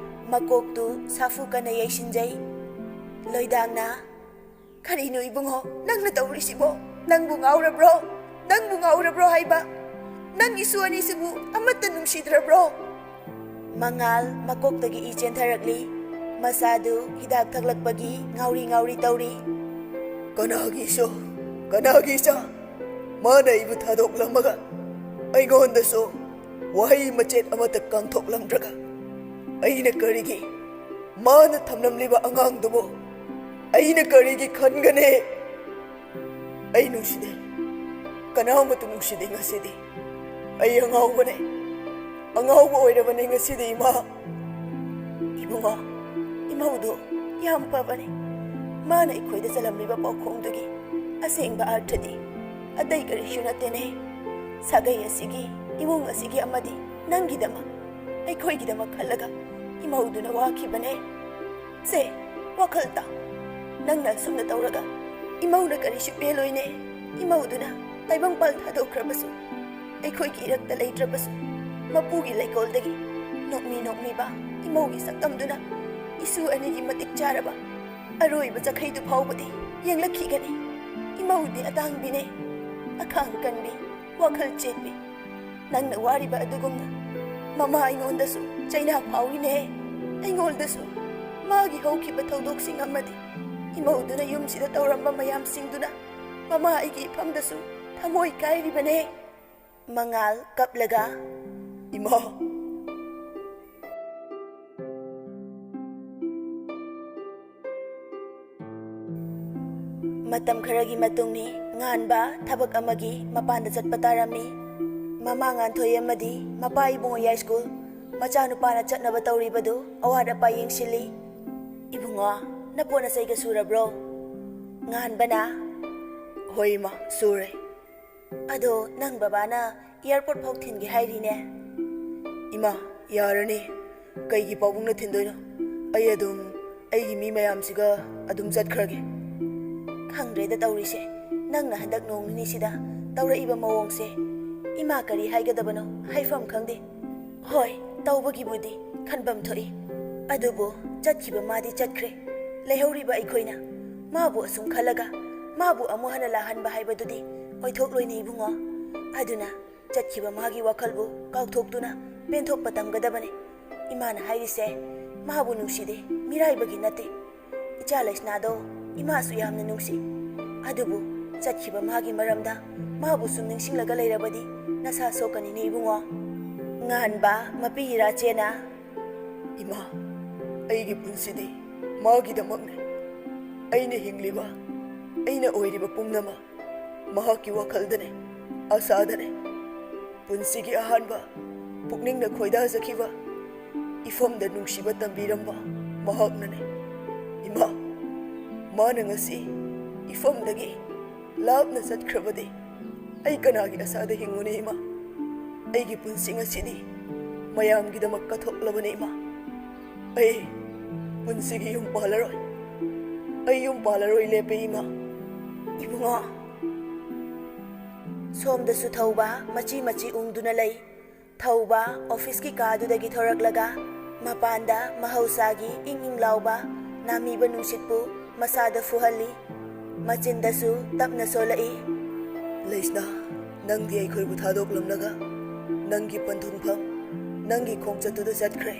ꯃꯀꯣꯛꯇꯨ ꯁꯥꯐꯨ ꯀꯟꯅ ꯌꯩꯁꯤꯟꯖꯩ꯫ ꯂꯣꯏꯗꯥꯡꯅ, "ꯀꯔꯤꯅꯣ ꯏꯕꯨꯡꯉꯣ ꯅꯪꯅ ꯇꯧꯔꯤꯁꯤꯕꯣ? ꯅꯪꯕꯨ ꯉꯥꯎꯔꯕ꯭ꯔꯣ? ꯅꯪꯕꯨ ꯉꯥꯎꯔꯕ꯭ꯔꯣ ꯍꯥꯏꯕ? ꯅꯪꯒꯤꯁꯨ ꯑꯅꯤꯁꯤꯕꯨ ꯑꯃꯠꯇ ꯅꯨꯡꯁꯤꯗ꯭ꯔꯕ꯭ꯔꯣ?" ꯃꯉꯥꯜ ꯃꯀꯣꯛꯇꯒꯤ ꯏ ꯆꯦꯟꯊꯔꯛꯂꯤ꯫ ꯃꯁꯥꯗꯨ ꯍꯤꯗꯥꯛ ꯊꯛꯂꯛꯄꯒꯤ ꯉꯥꯎꯔꯤ ꯉꯥꯎꯔꯤ ꯇꯧꯔꯤ꯫ "ꯀꯅꯥꯒꯤ ꯏꯁꯨ? ꯀꯅꯥꯒꯤ ꯏꯆꯥ? ꯃꯥꯅ ꯑꯩꯕꯨ ꯊꯥꯗꯣꯛꯂꯝꯃꯒ ꯑꯩꯉꯣꯟꯗꯁꯨ ꯋꯥꯍꯩ ꯃꯆꯦꯠ ꯑꯃꯠꯇ ꯀꯟꯊꯣꯛꯂꯝꯗ꯭ꯔꯒ ꯑꯩꯅ ꯀꯔꯤꯒꯤ ꯃꯥꯅ ꯊꯝꯂꯝꯂꯤꯕ ꯑꯉꯥꯡꯗꯨꯕꯨ ꯑꯩꯅ ꯀꯔꯤꯒꯤ ꯈꯟꯒꯅꯤ? ꯑꯩ ꯅꯨꯡꯁꯤꯗꯦ, ꯀꯅꯥꯃꯠꯇ ꯅꯨꯡꯁꯤꯗꯦ ꯉꯁꯤꯗꯤ꯫ ꯑꯩ ꯑꯉꯥꯎꯕꯅꯦ, ꯑꯉꯥꯎꯕ ꯑꯣꯏꯔꯕꯅꯦ ꯉꯁꯤꯗꯤ, ꯏꯃꯥ꯫ ꯏꯕꯨꯡꯉꯣ, ꯏꯃꯧꯗꯨ ꯌꯥꯝ ꯐꯕꯅꯦ꯫ ꯃꯥꯅ ꯑꯩꯈꯣꯏꯗ ꯆꯜꯂꯝꯂꯤꯕ ꯄꯥꯎꯈꯣꯡꯗꯨꯒꯤ ꯑꯁꯦꯡꯕ ꯑꯔꯊꯗꯤ ꯑꯇꯩ ꯀꯔꯤꯁꯨ ꯅꯠꯇꯦꯅꯦ꯫ ꯁꯥꯒꯩ ꯑꯁꯤꯒꯤ, ꯏꯃꯨꯡ ꯑꯁꯤꯒꯤ ꯑꯃꯗꯤ ꯅꯪꯒꯤꯗꯃꯛ, ꯑꯩꯈꯣꯏꯒꯤꯗꯃꯛ ꯈꯜꯂꯒ ꯏꯃꯧꯗꯨꯅ ꯋꯥꯈꯤꯕꯅꯦ꯫ ꯁꯦ, ꯋꯥꯈꯜ ꯇꯥꯎ꯫ ꯅꯪꯅ ꯑꯁꯨꯝꯅ ꯇꯧꯔꯒ ꯏꯃꯧꯅ ꯀꯔꯤꯁꯨ ꯄꯦꯜꯂꯣꯏꯅꯦ꯫ ꯏꯃꯧꯗꯨꯅ ꯇꯥꯏꯕꯪꯄꯥꯜ ꯊꯥꯗꯣꯛꯈ꯭ꯔꯕꯁꯨ, ꯑꯩꯈꯣꯏꯒꯤ ꯏꯔꯛꯇ ꯂꯩꯇ꯭ꯔꯕꯁꯨ, ꯃꯄꯨꯒꯤ ꯂꯩꯀꯣꯜꯗꯒꯤ ꯅꯣꯛꯃꯤ ꯅꯣꯛꯃꯤꯕ ꯏꯃꯧꯒꯤ ꯁꯛꯇꯝꯗꯨꯅ ꯏꯁꯨ ꯑꯅꯤꯒꯤ ꯃꯇꯤꯛ ꯆꯥꯔꯕ ꯑꯔꯣꯏꯕ ꯆꯈꯩꯗꯨ ꯐꯥꯎꯕꯗꯤ ꯌꯦꯡꯂꯛꯈꯤꯒꯅꯤ꯫ ꯏꯃꯧꯗꯤ ꯑꯇꯥꯡꯕꯤꯅꯦ, ꯑꯈꯥꯡ ꯀꯟꯕꯤ, ꯋꯥꯈꯜ ꯆꯦꯠꯄꯤ꯫ ꯅꯪꯅ ꯋꯥꯔꯤꯕ ꯑꯗꯨꯒꯨꯝꯅ ꯃꯃꯥ ꯑꯩꯉꯣꯟꯗꯁꯨ ꯆꯩꯅꯥ ꯐꯥꯎꯔꯤꯅꯦ꯫ ꯑꯩꯉꯣꯟꯗꯁꯨ ꯃꯥꯒꯤ ꯍꯧꯈꯤꯕ ꯊꯧꯗꯣꯛꯁꯤꯡ ꯑꯃꯗꯤ ꯏꯃꯧꯗꯨꯅ ꯌꯨꯝꯁꯤꯗ ꯇꯧꯔꯝꯕ ꯃꯌꯥꯝꯁꯤꯡꯗꯨꯅ ꯃꯃꯥ ꯑꯩꯒꯤ ꯏꯐꯝꯗꯁꯨ ꯊꯃꯣꯏ ꯀꯥꯏꯔꯤꯕꯅꯦ꯫ ꯃꯉꯥꯜ ꯀꯞꯂꯒ, "ꯏꯃꯥ!" ꯃꯇꯝ ꯈꯔꯒꯤ ꯃꯇꯨꯡꯅꯤ, ꯉꯥꯟꯕ ꯊꯕꯛ ꯑꯃꯒꯤ ꯃꯄꯥꯟꯗ ꯆꯠꯄ ꯇꯥꯔꯝꯃꯤ꯫ ꯃꯃꯥ ꯉꯥꯟꯊꯣꯏ ꯑꯃꯗꯤ ꯃꯄꯥ ꯏꯕꯨꯡꯉꯣ ꯌꯥꯏꯁ꯭ꯀꯨꯜ ꯃꯆꯥꯅꯨꯄꯥꯅ ꯆꯠꯅꯕ ꯇꯧꯔꯤꯕꯗꯨ ꯑꯋꯥꯠ ꯑꯄꯥ ꯌꯦꯡꯁꯤꯜꯂꯤ꯫ "ꯏꯕꯨꯡꯉꯣ, ꯅꯄꯣꯠ ꯅꯆꯩꯒ ꯁꯨꯔꯕ꯭ꯔꯣ?" ꯉꯥꯟꯕꯅ, "ꯍꯣꯏ ꯏꯃꯥ, ꯁꯨꯔꯦ꯫ ꯑꯗꯣ ꯅꯪ ꯕꯕꯥꯅ ꯑꯦꯌꯔꯄꯣꯔꯠ ꯐꯥꯎ ꯊꯤꯟꯒꯦ ꯍꯥꯏꯔꯤꯅꯦ?" "ꯏꯃꯥ, ꯌꯥꯔꯅꯤ꯫ ꯀꯩꯒꯤ ꯄꯥꯕꯨꯡꯅ ꯊꯤꯟꯗꯣꯏꯅꯣ? ꯑꯩ ꯑꯗꯨꯝ ꯑꯩꯒꯤ ꯃꯤ ꯃꯌꯥꯝꯁꯤꯒ ꯑꯗꯨꯝ ꯆꯠꯈ꯭ꯔꯒꯦ꯫" ꯈꯪꯗ꯭ꯔꯦꯗ ꯇꯧꯔꯤꯁꯦ, ꯅꯪꯅ ꯍꯟꯗꯛ ꯅꯣꯡ ꯅꯤꯅꯤꯁꯤꯗ ꯇꯧꯔꯛꯏꯕ ꯃꯑꯣꯡꯁꯦ꯫ ꯏꯃꯥ ꯀꯔꯤ ꯍꯥꯏꯒꯗꯕꯅꯣ ꯍꯥꯏꯐꯝ ꯈꯪꯗꯦ꯫ ꯍꯣꯏ, ꯇꯧꯕꯒꯤꯕꯨꯗꯤ ꯈꯟꯐꯝ ꯊꯣꯛꯏ, ꯑꯗꯨꯕꯨ ꯆꯠꯈꯤꯕ ꯃꯥꯗꯤ ꯆꯠꯈ꯭ꯔꯦ꯫ ꯂꯩꯍꯧꯔꯤꯕ ꯑꯩꯈꯣꯏꯅ ꯃꯥꯕꯨ ꯑꯁꯨꯝ ꯈꯜꯂꯒ ꯃꯥꯕꯨ ꯑꯃꯨꯛ ꯍꯟꯅ ꯂꯥꯛꯍꯟꯕ ꯍꯥꯏꯕꯗꯨꯗꯤ ꯑꯣꯏꯊꯣꯛꯂꯣꯏꯅꯦ ꯏꯕꯨꯡꯉꯣ꯫ ꯑꯗꯨꯅ ꯆꯠꯈꯤꯕ ꯃꯥꯒꯤ ꯋꯥꯈꯜꯕꯨ ꯀꯥꯎꯊꯣꯛꯇꯨꯅ ꯄꯦꯟꯊꯣꯛꯄ ꯇꯝꯒꯗꯕꯅꯤ꯫ ꯏꯃꯥꯅ ꯍꯥꯏꯔꯤꯁꯦ ꯃꯥꯕꯨ ꯅꯨꯡꯁꯤꯗꯦ, ꯃꯤꯔꯥꯏꯕꯒꯤ ꯅꯠꯇꯦ꯫ ꯏꯆꯥ ꯂꯩꯁꯅꯥꯗꯣ ꯏꯃꯥꯁꯨ ꯌꯥꯝꯅ ꯅꯨꯡꯁꯤ꯫ ꯑꯗꯨꯕꯨ ꯆꯠꯈꯤꯕ ꯃꯥꯒꯤ ꯃꯔꯝꯗ ꯃꯥꯕꯨ ꯁꯨꯝ ꯅꯤꯡꯁꯤꯡꯂꯒ ꯂꯩꯔꯕꯗꯤ ꯅꯁꯥ ꯁꯣꯛꯀꯅꯤꯅꯦ ꯏꯕꯨꯡꯉꯣ꯫ ꯉꯥꯟꯕ ꯃꯄꯤ ꯏꯔꯥꯆꯦꯅ, "ꯏꯃꯥ, ꯑꯩꯒꯤ ꯄꯨꯟꯁꯤꯗꯤ ꯃꯥꯒꯤꯗꯃꯛꯅꯦ꯫ ꯑꯩꯅ ꯍꯤꯡꯂꯤꯕ, ꯑꯩꯅ ꯑꯣꯏꯔꯤꯕ ꯄꯨꯝꯅꯃꯛ ꯃꯍꯥꯛꯀꯤ ꯋꯥꯈꯜꯗꯅꯦ, ꯑꯁꯥꯗꯅꯦ꯫ ꯄꯨꯟꯁꯤꯒꯤ ꯑꯍꯥꯟꯕ ꯄꯨꯛꯅꯤꯡꯅ ꯈꯣꯏꯗꯥꯖꯈꯤꯕ ꯏꯐꯝꯗ ꯅꯨꯡꯁꯤꯕ ꯇꯝꯕꯤꯔꯝꯕ ꯃꯍꯥꯛꯅꯅꯦ꯫ ꯏꯃꯥ, ꯃꯥꯅ ꯉꯁꯤ ꯏꯐꯝꯗꯒꯤ ꯂꯥꯞꯅ ꯆꯠꯈ꯭ꯔꯕꯗꯤ ꯑꯩ ꯀꯅꯥꯒꯤ ꯑꯁꯥꯗ ꯍꯤꯡꯉꯨꯅꯤ ꯏꯃꯥ? ꯑꯩꯒꯤ ꯄꯨꯟꯁꯤ ꯉꯁꯤꯗꯤ ꯃꯌꯥꯝꯒꯤꯗꯃꯛ ꯀꯠꯊꯣꯛꯂꯕꯅꯤ ꯏꯃꯥ꯫ ꯑꯩ ꯄꯨꯟꯁꯤꯒꯤ ꯌꯨꯝ ꯄꯥꯜꯂꯔꯣꯏ꯫ ꯑꯩ ꯌꯨꯝ ꯄꯥꯜꯂꯔꯣꯏ ꯂꯦꯞꯄꯦ ꯏꯃꯥ꯫ ꯏꯕꯨꯡꯉꯣ, ꯁꯣꯝꯗꯁꯨ ꯊꯧꯕ ꯃꯆꯤ ꯃꯆꯤ ꯎꯪꯗꯨꯅ ꯂꯩ꯫ ꯊꯧꯕ ꯑꯣꯐꯤꯁꯀꯤ ꯀꯥꯗꯨꯗꯒꯤ ꯊꯣꯔꯛꯂꯒ ꯃꯄꯥꯟꯗ ꯃꯍꯧꯁꯥꯒꯤ ꯏꯪ ꯏꯪ ꯂꯥꯎꯕ ꯅꯥꯃꯤꯕ ꯅꯨꯡꯁꯤꯠꯄꯨ ꯃꯁꯥꯗ ꯐꯨꯍꯜꯂꯤ꯫ ꯃꯆꯤꯟꯗꯁꯨ ꯇꯞꯅ ꯁꯣꯜꯂꯛꯏ꯫ "ꯂꯩꯁꯅꯥ, ꯅꯪꯗꯤ ꯑꯩꯈꯣꯏꯕꯨ ꯊꯥꯗꯣꯛꯂꯝꯂꯒ ꯅꯪꯒꯤ ꯄꯟꯊꯨꯡꯐꯝ, ꯅꯪꯒꯤ ꯈꯣꯡꯆꯠꯇꯨꯗ ꯆꯠꯈ꯭ꯔꯦ꯫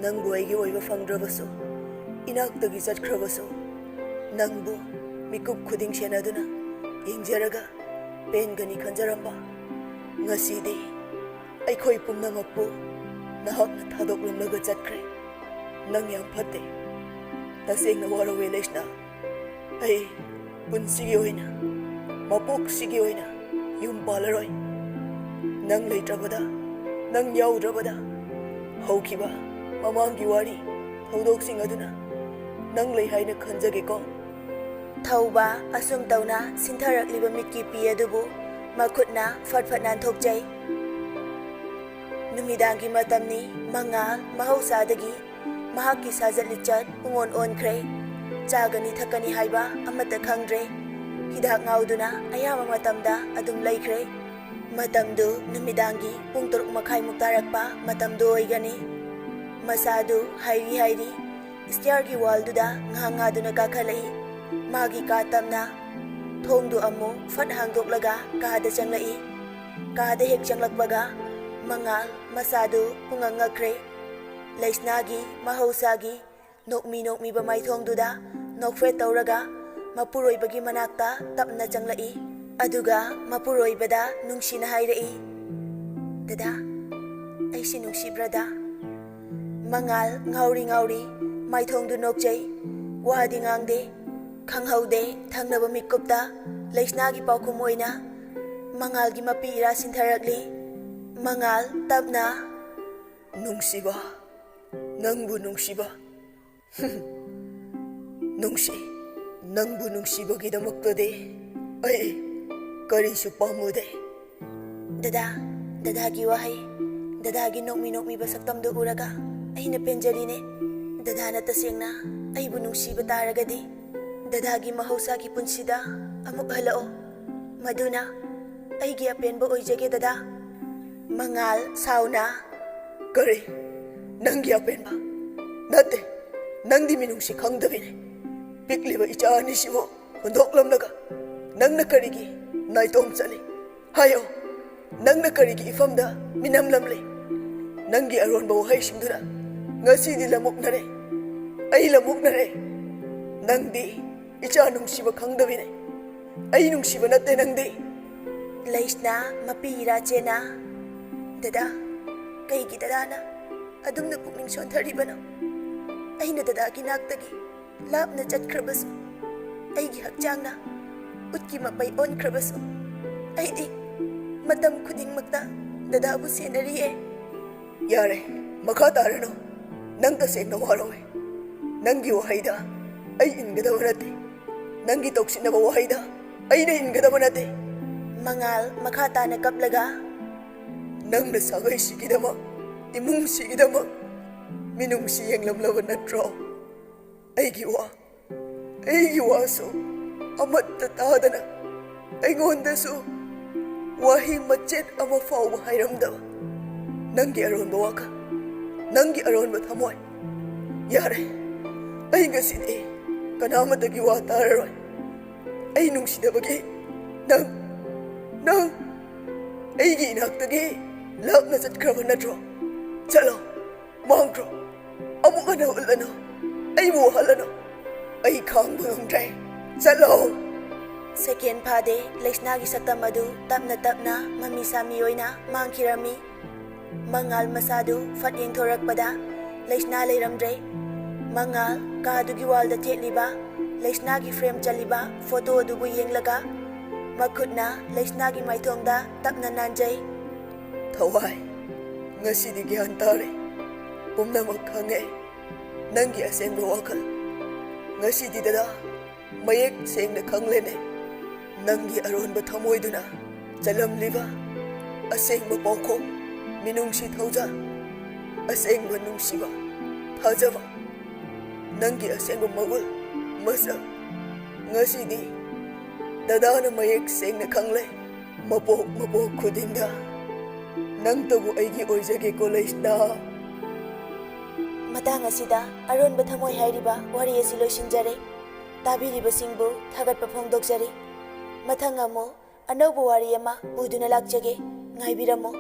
ꯅꯪꯕꯨ ꯑꯩꯒꯤ ꯑꯣꯏꯕ ꯐꯪꯗ꯭ꯔꯕꯁꯨ, ꯏꯅꯥꯛꯇꯒꯤ ꯆꯠꯈ꯭ꯔꯕꯁꯨ, ꯅꯪꯕꯨ ꯃꯤꯀꯨꯞ ꯈꯨꯗꯤꯡ ꯁꯦꯟꯅꯗꯨꯅ ꯌꯦꯡꯖꯔꯒ ꯄꯦꯟꯒꯅꯤ ꯈꯟꯖꯔꯝꯕ꯫ ꯉꯁꯤꯗꯤ ꯑꯩꯈꯣꯏ ꯄꯨꯝꯅꯃꯛꯄꯨ ꯅꯍꯥꯛꯅ ꯊꯥꯗꯣꯛꯂꯝꯂꯒ ꯆꯠꯈ꯭ꯔꯦ꯫ ꯅꯪ ꯌꯥꯝ ꯐꯠꯇꯦ꯫ ꯇꯁꯦꯡꯅ ꯋꯥꯔꯧꯋꯦ ꯂꯩꯁꯅꯥ꯫ ꯑꯩ ꯄꯨꯟꯁꯤꯒꯤ ꯑꯣꯏꯅ, ꯃꯄꯣꯛꯁꯤꯒꯤ ꯑꯣꯏꯅ ꯌꯨꯝ ꯄꯥꯜꯂꯔꯣꯏ꯫ ꯅꯪ ꯂꯩꯇ꯭ꯔꯕꯗ, ꯅꯪ ꯌꯥꯎꯗ꯭ꯔꯕꯗ ꯍꯧꯈꯤꯕ ꯃꯃꯥꯡꯒꯤ ꯋꯥꯔꯤ ꯊꯧꯗꯣꯛꯁꯤꯡ ꯑꯗꯨꯅ ꯅꯪ ꯂꯩ ꯍꯥꯏꯅ ꯈꯟꯖꯒꯦꯀꯣ꯫" ꯊꯧꯕ ꯑꯁꯨꯝ ꯇꯧꯅ ꯁꯤꯟꯊꯔꯛꯂꯤꯕ ꯃꯤꯠꯀꯤ ꯄꯤ ꯑꯗꯨꯕꯨ ꯃꯈꯨꯠꯅ ꯐꯠ ꯐꯠ ꯅꯥꯟꯊꯣꯛꯆꯩ꯫ ꯅꯨꯃꯤꯗꯥꯡꯒꯤ ꯃꯇꯝꯅꯤ꯫ ꯃꯉꯥꯜ ꯃꯍꯧꯁꯥꯗꯒꯤ ꯃꯍꯥꯛꯀꯤ ꯁꯥꯖꯠ ꯂꯤꯆꯠ ꯄꯨꯡꯑꯣꯟ ꯑꯣꯟꯈ꯭ꯔꯦ꯫ ꯆꯥꯒꯅꯤ ꯊꯛꯀꯅꯤ ꯍꯥꯏꯕ ꯑꯃꯠꯇ ꯈꯪꯗ꯭ꯔꯦ꯫ ꯍꯤꯗꯥꯛ ꯉꯥꯎꯗꯨꯅ ꯑꯌꯥꯝꯕ ꯃꯇꯝꯗ ꯑꯗꯨꯝ ꯂꯩꯈ꯭ꯔꯦ꯫ ꯃꯇꯝꯗꯨ ꯅꯨꯃꯤꯗꯥꯡꯒꯤ ꯄꯨꯡ ꯇꯔꯨꯛ ꯃꯈꯥꯏꯃꯨꯛ ꯇꯥꯔꯛꯄ ꯃꯇꯝꯗꯨ ꯑꯣꯏꯒꯅꯤ꯫ ꯃꯁꯥꯗꯨ ꯍꯥꯏꯔꯤ ꯍꯥꯏꯔꯤ ꯁ꯭ꯇꯤꯌꯔꯒꯤ ꯋꯥꯜꯗꯨꯗ ꯉꯥ ꯉꯥꯗꯨꯅ ꯀꯥꯈꯠꯂꯛꯏ꯫ ꯃꯥꯒꯤ ꯀꯥ ꯇꯝꯅ ꯊꯣꯡꯗꯨ ꯑꯃꯨꯛ ꯐꯠ ꯍꯥꯡꯗꯣꯛꯂꯒ ꯀꯥꯗ ꯆꯪꯂꯛꯏ꯫ ꯀꯥꯗ ꯍꯦꯛ ꯆꯪꯂꯛꯄꯒ ꯃꯉꯥꯜ ꯃꯁꯥꯗꯨ ꯄꯨꯡꯉꯛ ꯉꯛꯈ꯭ꯔꯦ꯫ ꯂꯩꯁꯅꯥꯒꯤ ꯃꯍꯧꯁꯥꯒꯤ ꯅꯣꯛꯃꯤ ꯅꯣꯛꯃꯤꯕ ꯃꯥꯏꯊꯣꯡꯗꯨꯗ ꯅꯣꯛꯐꯦꯠ ꯇꯧꯔꯒ ꯃꯄꯨꯔꯣꯏꯕꯒꯤ ꯃꯅꯥꯛꯇ ꯇꯞꯅ ꯆꯪꯂꯛꯏ꯫ ꯑꯗꯨꯒ ꯃꯄꯨꯔꯣꯏꯕꯗ ꯅꯨꯡꯁꯤꯅ ꯍꯥꯏꯔꯛꯏ, "ꯗꯗꯥ, ꯑꯩꯁꯤ ꯅꯨꯡꯁꯤꯕ꯭ꯔꯥꯗ? ꯃꯉꯥꯜ ꯉꯥꯎꯔꯤ ꯉꯥꯎꯔꯤ ꯃꯥꯏꯊꯣꯡꯗꯨ ꯅꯣꯛꯆꯩ꯫ ꯋꯥꯗꯤ ꯉꯥꯡꯗꯦ꯫ ꯈꯪꯍꯧꯗꯦ, ꯊꯪꯅꯕ ꯃꯤꯠꯀꯨꯞꯇ ꯂꯩꯁꯅꯥꯒꯤ ꯄꯥꯎꯈꯨꯝ ꯑꯣꯏꯅ ꯃꯉꯥꯜꯒꯤ ꯃꯄꯤ ꯏꯔꯥ ꯁꯤꯟꯊꯔꯛꯂꯤ꯫ ꯃꯉꯥꯜ ꯇꯞꯅ, "ꯅꯨꯡꯁꯤꯕ, ꯅꯪꯕꯨ ꯅꯨꯡꯁꯤꯕ, ꯅꯨꯡꯁꯤ, ꯅꯪꯕꯨ ꯅꯨꯡꯁꯤꯕꯒꯤꯗꯃꯛꯇꯗꯤ ꯑꯩ ꯀꯔꯤꯁꯨ ꯄꯥꯝꯃꯨꯗꯦ꯫" ꯗꯗꯥ, ꯗꯗꯥꯒꯤ ꯋꯥꯍꯩ, ꯗꯗꯥꯒꯤ ꯅꯣꯛꯃꯤ ꯅꯣꯛꯃꯤꯕ ꯁꯛꯇꯝꯗꯨ ꯎꯔꯒ ꯑꯩꯅ ꯄꯦꯟꯖꯔꯤꯅꯦ꯫ ꯗꯗꯥꯅ ꯇꯁꯦꯡꯅ ꯑꯩꯕꯨ ꯅꯨꯡꯁꯤꯕ ꯇꯥꯔꯒꯗꯤ, ꯗꯗꯥꯒꯤ ꯃꯍꯧꯁꯥꯒꯤ ꯄꯨꯟꯁꯤꯗ ꯑꯃꯨꯛ ꯍꯜꯂꯛꯑꯣ꯫ ꯃꯗꯨꯅ ꯑꯩꯒꯤ ꯑꯄꯦꯟꯕ ꯑꯣꯏꯖꯒꯦ, ꯗꯗꯥ꯫ ꯃꯉꯥꯜ ꯁꯥꯎꯅ, "ꯀꯔꯤ? ꯅꯪꯒꯤ ꯑꯄꯦꯟꯕ? ꯅꯠꯇꯦ, ꯅꯪꯗꯤ ꯃꯤꯅꯨꯡꯁꯤ ꯈꯪꯗꯕꯤꯅꯦ꯫ ꯄꯤꯛꯂꯤꯕ ꯏꯆꯥ ꯑꯅꯤꯁꯤꯕꯨ ꯍꯨꯟꯗꯣꯛꯂꯝꯂꯒ ꯅꯪꯅ ꯀꯔꯤꯒꯤ ꯅꯥꯏꯇꯣꯝ ꯆꯠꯂꯤ? ꯍꯥꯏꯌꯣ, ꯅꯪꯅ ꯀꯔꯤꯒꯤ ꯏꯐꯝꯗ ꯃꯤꯅꯝꯂꯝꯂꯤ? ꯅꯪꯒꯤ ꯑꯔꯣꯟꯕ ꯋꯥꯍꯩꯁꯤꯡꯗꯨꯅ ꯉꯁꯤꯗꯤ ꯂꯃꯨꯛꯅꯔꯦ꯫ ꯑꯩ ꯂꯃꯨꯛꯅꯔꯦ꯫ ꯅꯪꯗꯤ ꯏꯆꯥ ꯅꯨꯡꯁꯤꯕ ꯈꯪꯗꯕꯤꯅꯦ꯫ ꯑꯩ ꯅꯨꯡꯁꯤꯕ ꯅꯠꯇꯦ ꯅꯪꯗꯤ꯫" ꯂꯩꯁꯅꯥ ꯃꯄꯤ ꯏꯔꯥ ꯆꯦꯟꯅ, "ꯗꯗꯥ, ꯀꯩꯒꯤ ꯗꯗꯥꯅ ꯑꯗꯨꯝꯅ ꯄꯨꯛꯅꯤꯡ ꯁꯣꯟꯊꯔꯤꯕꯅꯣ? ꯑꯩꯅ ꯗꯗꯥꯒꯤ ꯅꯥꯛꯇꯒꯤ ꯂꯥꯞꯅ ꯆꯠꯈ꯭ꯔꯕꯁꯨ, ꯑꯩꯒꯤ ꯍꯛꯆꯥꯡꯅ ꯎꯠꯀꯤ ꯃꯄꯩ ꯑꯣꯟꯈ꯭ꯔꯕꯁꯨ, ꯑꯩꯗꯤ ꯃꯇꯝ ꯈꯨꯗꯤꯡꯃꯛꯇ ꯗꯗꯥꯕꯨ ꯁꯦꯟꯅꯔꯤꯌꯦ꯫" "ꯌꯥꯔꯦ, ꯃꯈꯥ ꯇꯥꯔꯅꯨ꯫ ꯅꯪ ꯇꯁꯦꯡꯅ ꯋꯥꯔꯧꯋꯦ꯫ ꯅꯪꯒꯤ ꯋꯥꯍꯩꯗ ꯑꯩ ꯏꯟꯒꯗꯕ ꯅꯠꯇꯦ꯫ ꯅꯪꯒꯤ ꯇꯧꯁꯤꯟꯅꯕ ꯋꯥꯍꯩꯗ ꯑꯩꯅ ꯏꯟꯒꯗꯕ ꯅꯠꯇꯦ꯫" ꯃꯉꯥꯜ ꯃꯈꯥ ꯇꯥꯅ ꯀꯞꯂꯒ, "ꯅꯪꯅ ꯁꯥꯒꯩꯁꯤꯒꯤꯗꯃꯛ, ꯏꯃꯨꯡꯁꯤꯒꯤꯗꯃꯛ ꯃꯤꯅꯨꯡꯁꯤ ꯌꯦꯡꯂꯝꯂꯕ ꯅꯠꯇ꯭ꯔꯣ? ꯑꯩꯒꯤ ꯋꯥ, ꯑꯩꯒꯤ ꯋꯥꯁꯨ ꯑꯃꯠꯇ ꯇꯥꯗꯅ, ꯑꯩꯉꯣꯟꯗꯁꯨ ꯋꯥꯍꯩ ꯃꯆꯦꯠ ꯑꯃ ꯐꯥꯎꯕ ꯍꯥꯏꯔꯝꯗꯕ ꯅꯪꯒꯤ ꯑꯔꯣꯟꯕ ꯋꯥꯈꯜ, ꯅꯪꯒꯤ ꯑꯔꯣꯟꯕ ꯊꯃꯣꯏ꯫ ꯌꯥꯔꯦ, ꯑꯩ ꯉꯁꯤꯗꯤ ꯀꯅꯥꯃꯠꯇꯒꯤ ꯋꯥ ꯇꯥꯔꯔꯣꯏ꯫ ꯑꯩ ꯅꯨꯡꯁꯤꯗꯕꯒꯤ ꯅꯪ, ꯅꯪ ꯑꯩꯒꯤ ꯏꯅꯥꯛꯇꯒꯤ ꯂꯥꯞꯅ ꯆꯠꯈ꯭ꯔꯕ ꯅꯠꯇ꯭ꯔꯣ? ꯆꯠꯂꯣ, ꯃꯥꯡꯈ꯭ꯔꯣ꯫ ꯑꯃꯨꯛ ꯍꯟꯅ ꯎꯠꯂꯅꯨ, ꯑꯩꯕꯨ ꯋꯥꯍꯜꯂꯅꯨ꯫ ꯑꯩ ꯈꯥꯡꯕ ꯉꯝꯗ꯭ꯔꯦ꯫ ꯆꯠꯂꯣ꯫" ꯁꯦꯀꯦꯟ ꯐꯥꯗꯦ, ꯂꯩꯁꯅꯥꯒꯤ ꯁꯛꯇꯝ ꯑꯗꯨ ꯇꯞꯅ ꯇꯞꯅ ꯃꯃꯤ ꯁꯥꯃꯤ ꯑꯣꯏꯅ ꯃꯥꯡꯈꯤꯔꯝꯃꯤ꯫ ꯃꯉꯥꯜ ꯃꯁꯥꯗꯨ ꯐꯠ ꯌꯦꯡꯊꯣꯔꯛꯄꯗ ꯂꯩꯁꯅꯥ ꯂꯩꯔꯝꯗ꯭ꯔꯦ꯫ ꯃꯉꯥꯜ ꯀꯥꯗꯨꯒꯤ ꯋꯥꯜꯗ ꯊꯦꯠꯂꯤꯕ ꯂꯩꯁꯅꯥꯒꯤ ꯐ꯭ꯔꯦꯝ ꯆꯜꯂꯤꯕ ꯐꯣꯇꯣ ꯑꯗꯨꯕꯨ ꯌꯦꯡꯂꯒ ꯃꯈꯨꯠꯅ ꯂꯩꯁꯅꯥꯒꯤ ꯃꯥꯏꯊꯣꯡꯗ ꯇꯞꯅ ꯅꯥꯟꯖꯩ꯫ "ꯊꯋꯥꯏ, ꯉꯁꯤꯗꯤ ꯒ꯭ꯌꯥꯟ ꯇꯥꯔꯦ꯫ ꯄꯨꯝꯅꯃꯛ ꯈꯪꯉꯦ꯫ ꯅꯪꯒꯤ ꯑꯁꯦꯡꯕ ꯋꯥꯈꯜ ꯉꯁꯤꯗꯤ ꯗꯗꯥ ꯃꯌꯦꯛ ꯁꯦꯡꯅ ꯈꯪꯂꯦꯅꯦ꯫ ꯅꯪꯒꯤ ꯑꯔꯣꯟꯕ ꯊꯃꯣꯏꯗꯨꯅ ꯆꯂꯝꯂꯤꯕ ꯑꯁꯦꯡꯕ ꯄꯥꯎꯈꯣꯡ, ꯃꯤꯅꯨꯡꯁꯤ ꯊꯧꯖꯥꯜ, ꯑꯁꯦꯡꯕ ꯅꯨꯡꯁꯤꯕ, ꯊꯥꯖꯕ, ꯅꯪꯒꯤ ꯑꯁꯦꯡꯕ ꯃꯒꯨꯟ, ꯃꯁꯛ ꯉꯁꯤꯗꯤ ꯗꯗꯥꯅ ꯃꯌꯦꯛ ꯁꯦꯡꯅ ꯈꯪꯂꯦ꯫ ꯃꯄꯣꯛ ꯃꯄꯣꯛ ꯈꯨꯗꯤꯡꯗ ꯅꯪꯇꯕꯨ ꯑꯩꯒꯤ ꯑꯣꯏꯖꯒꯦꯀꯣ ꯂꯩꯁꯅꯥ꯫" ꯃꯇꯥꯡ ꯑꯁꯤꯗ ꯑꯔꯣꯟꯕ ꯊꯃꯣꯏ ꯍꯥꯏꯔꯤꯕ ꯋꯥꯔꯤ ꯑꯁꯤ ꯂꯣꯏꯁꯤꯟꯖꯔꯦ꯫ ꯇꯥꯕꯤꯔꯤꯕꯁꯤꯡꯕꯨ ꯊꯥꯒꯠꯄ ꯐꯣꯡꯗꯣꯛꯆꯔꯤ꯫ ꯃꯊꯪ ꯑꯃꯨꯛ ꯑꯅꯧꯕ ꯋꯥꯔꯤ ꯑꯃ ꯄꯨꯗꯨꯅ ꯂꯥꯛꯆꯒꯦ꯫ ꯉꯥꯏꯕꯤꯔꯝꯃꯨ꯫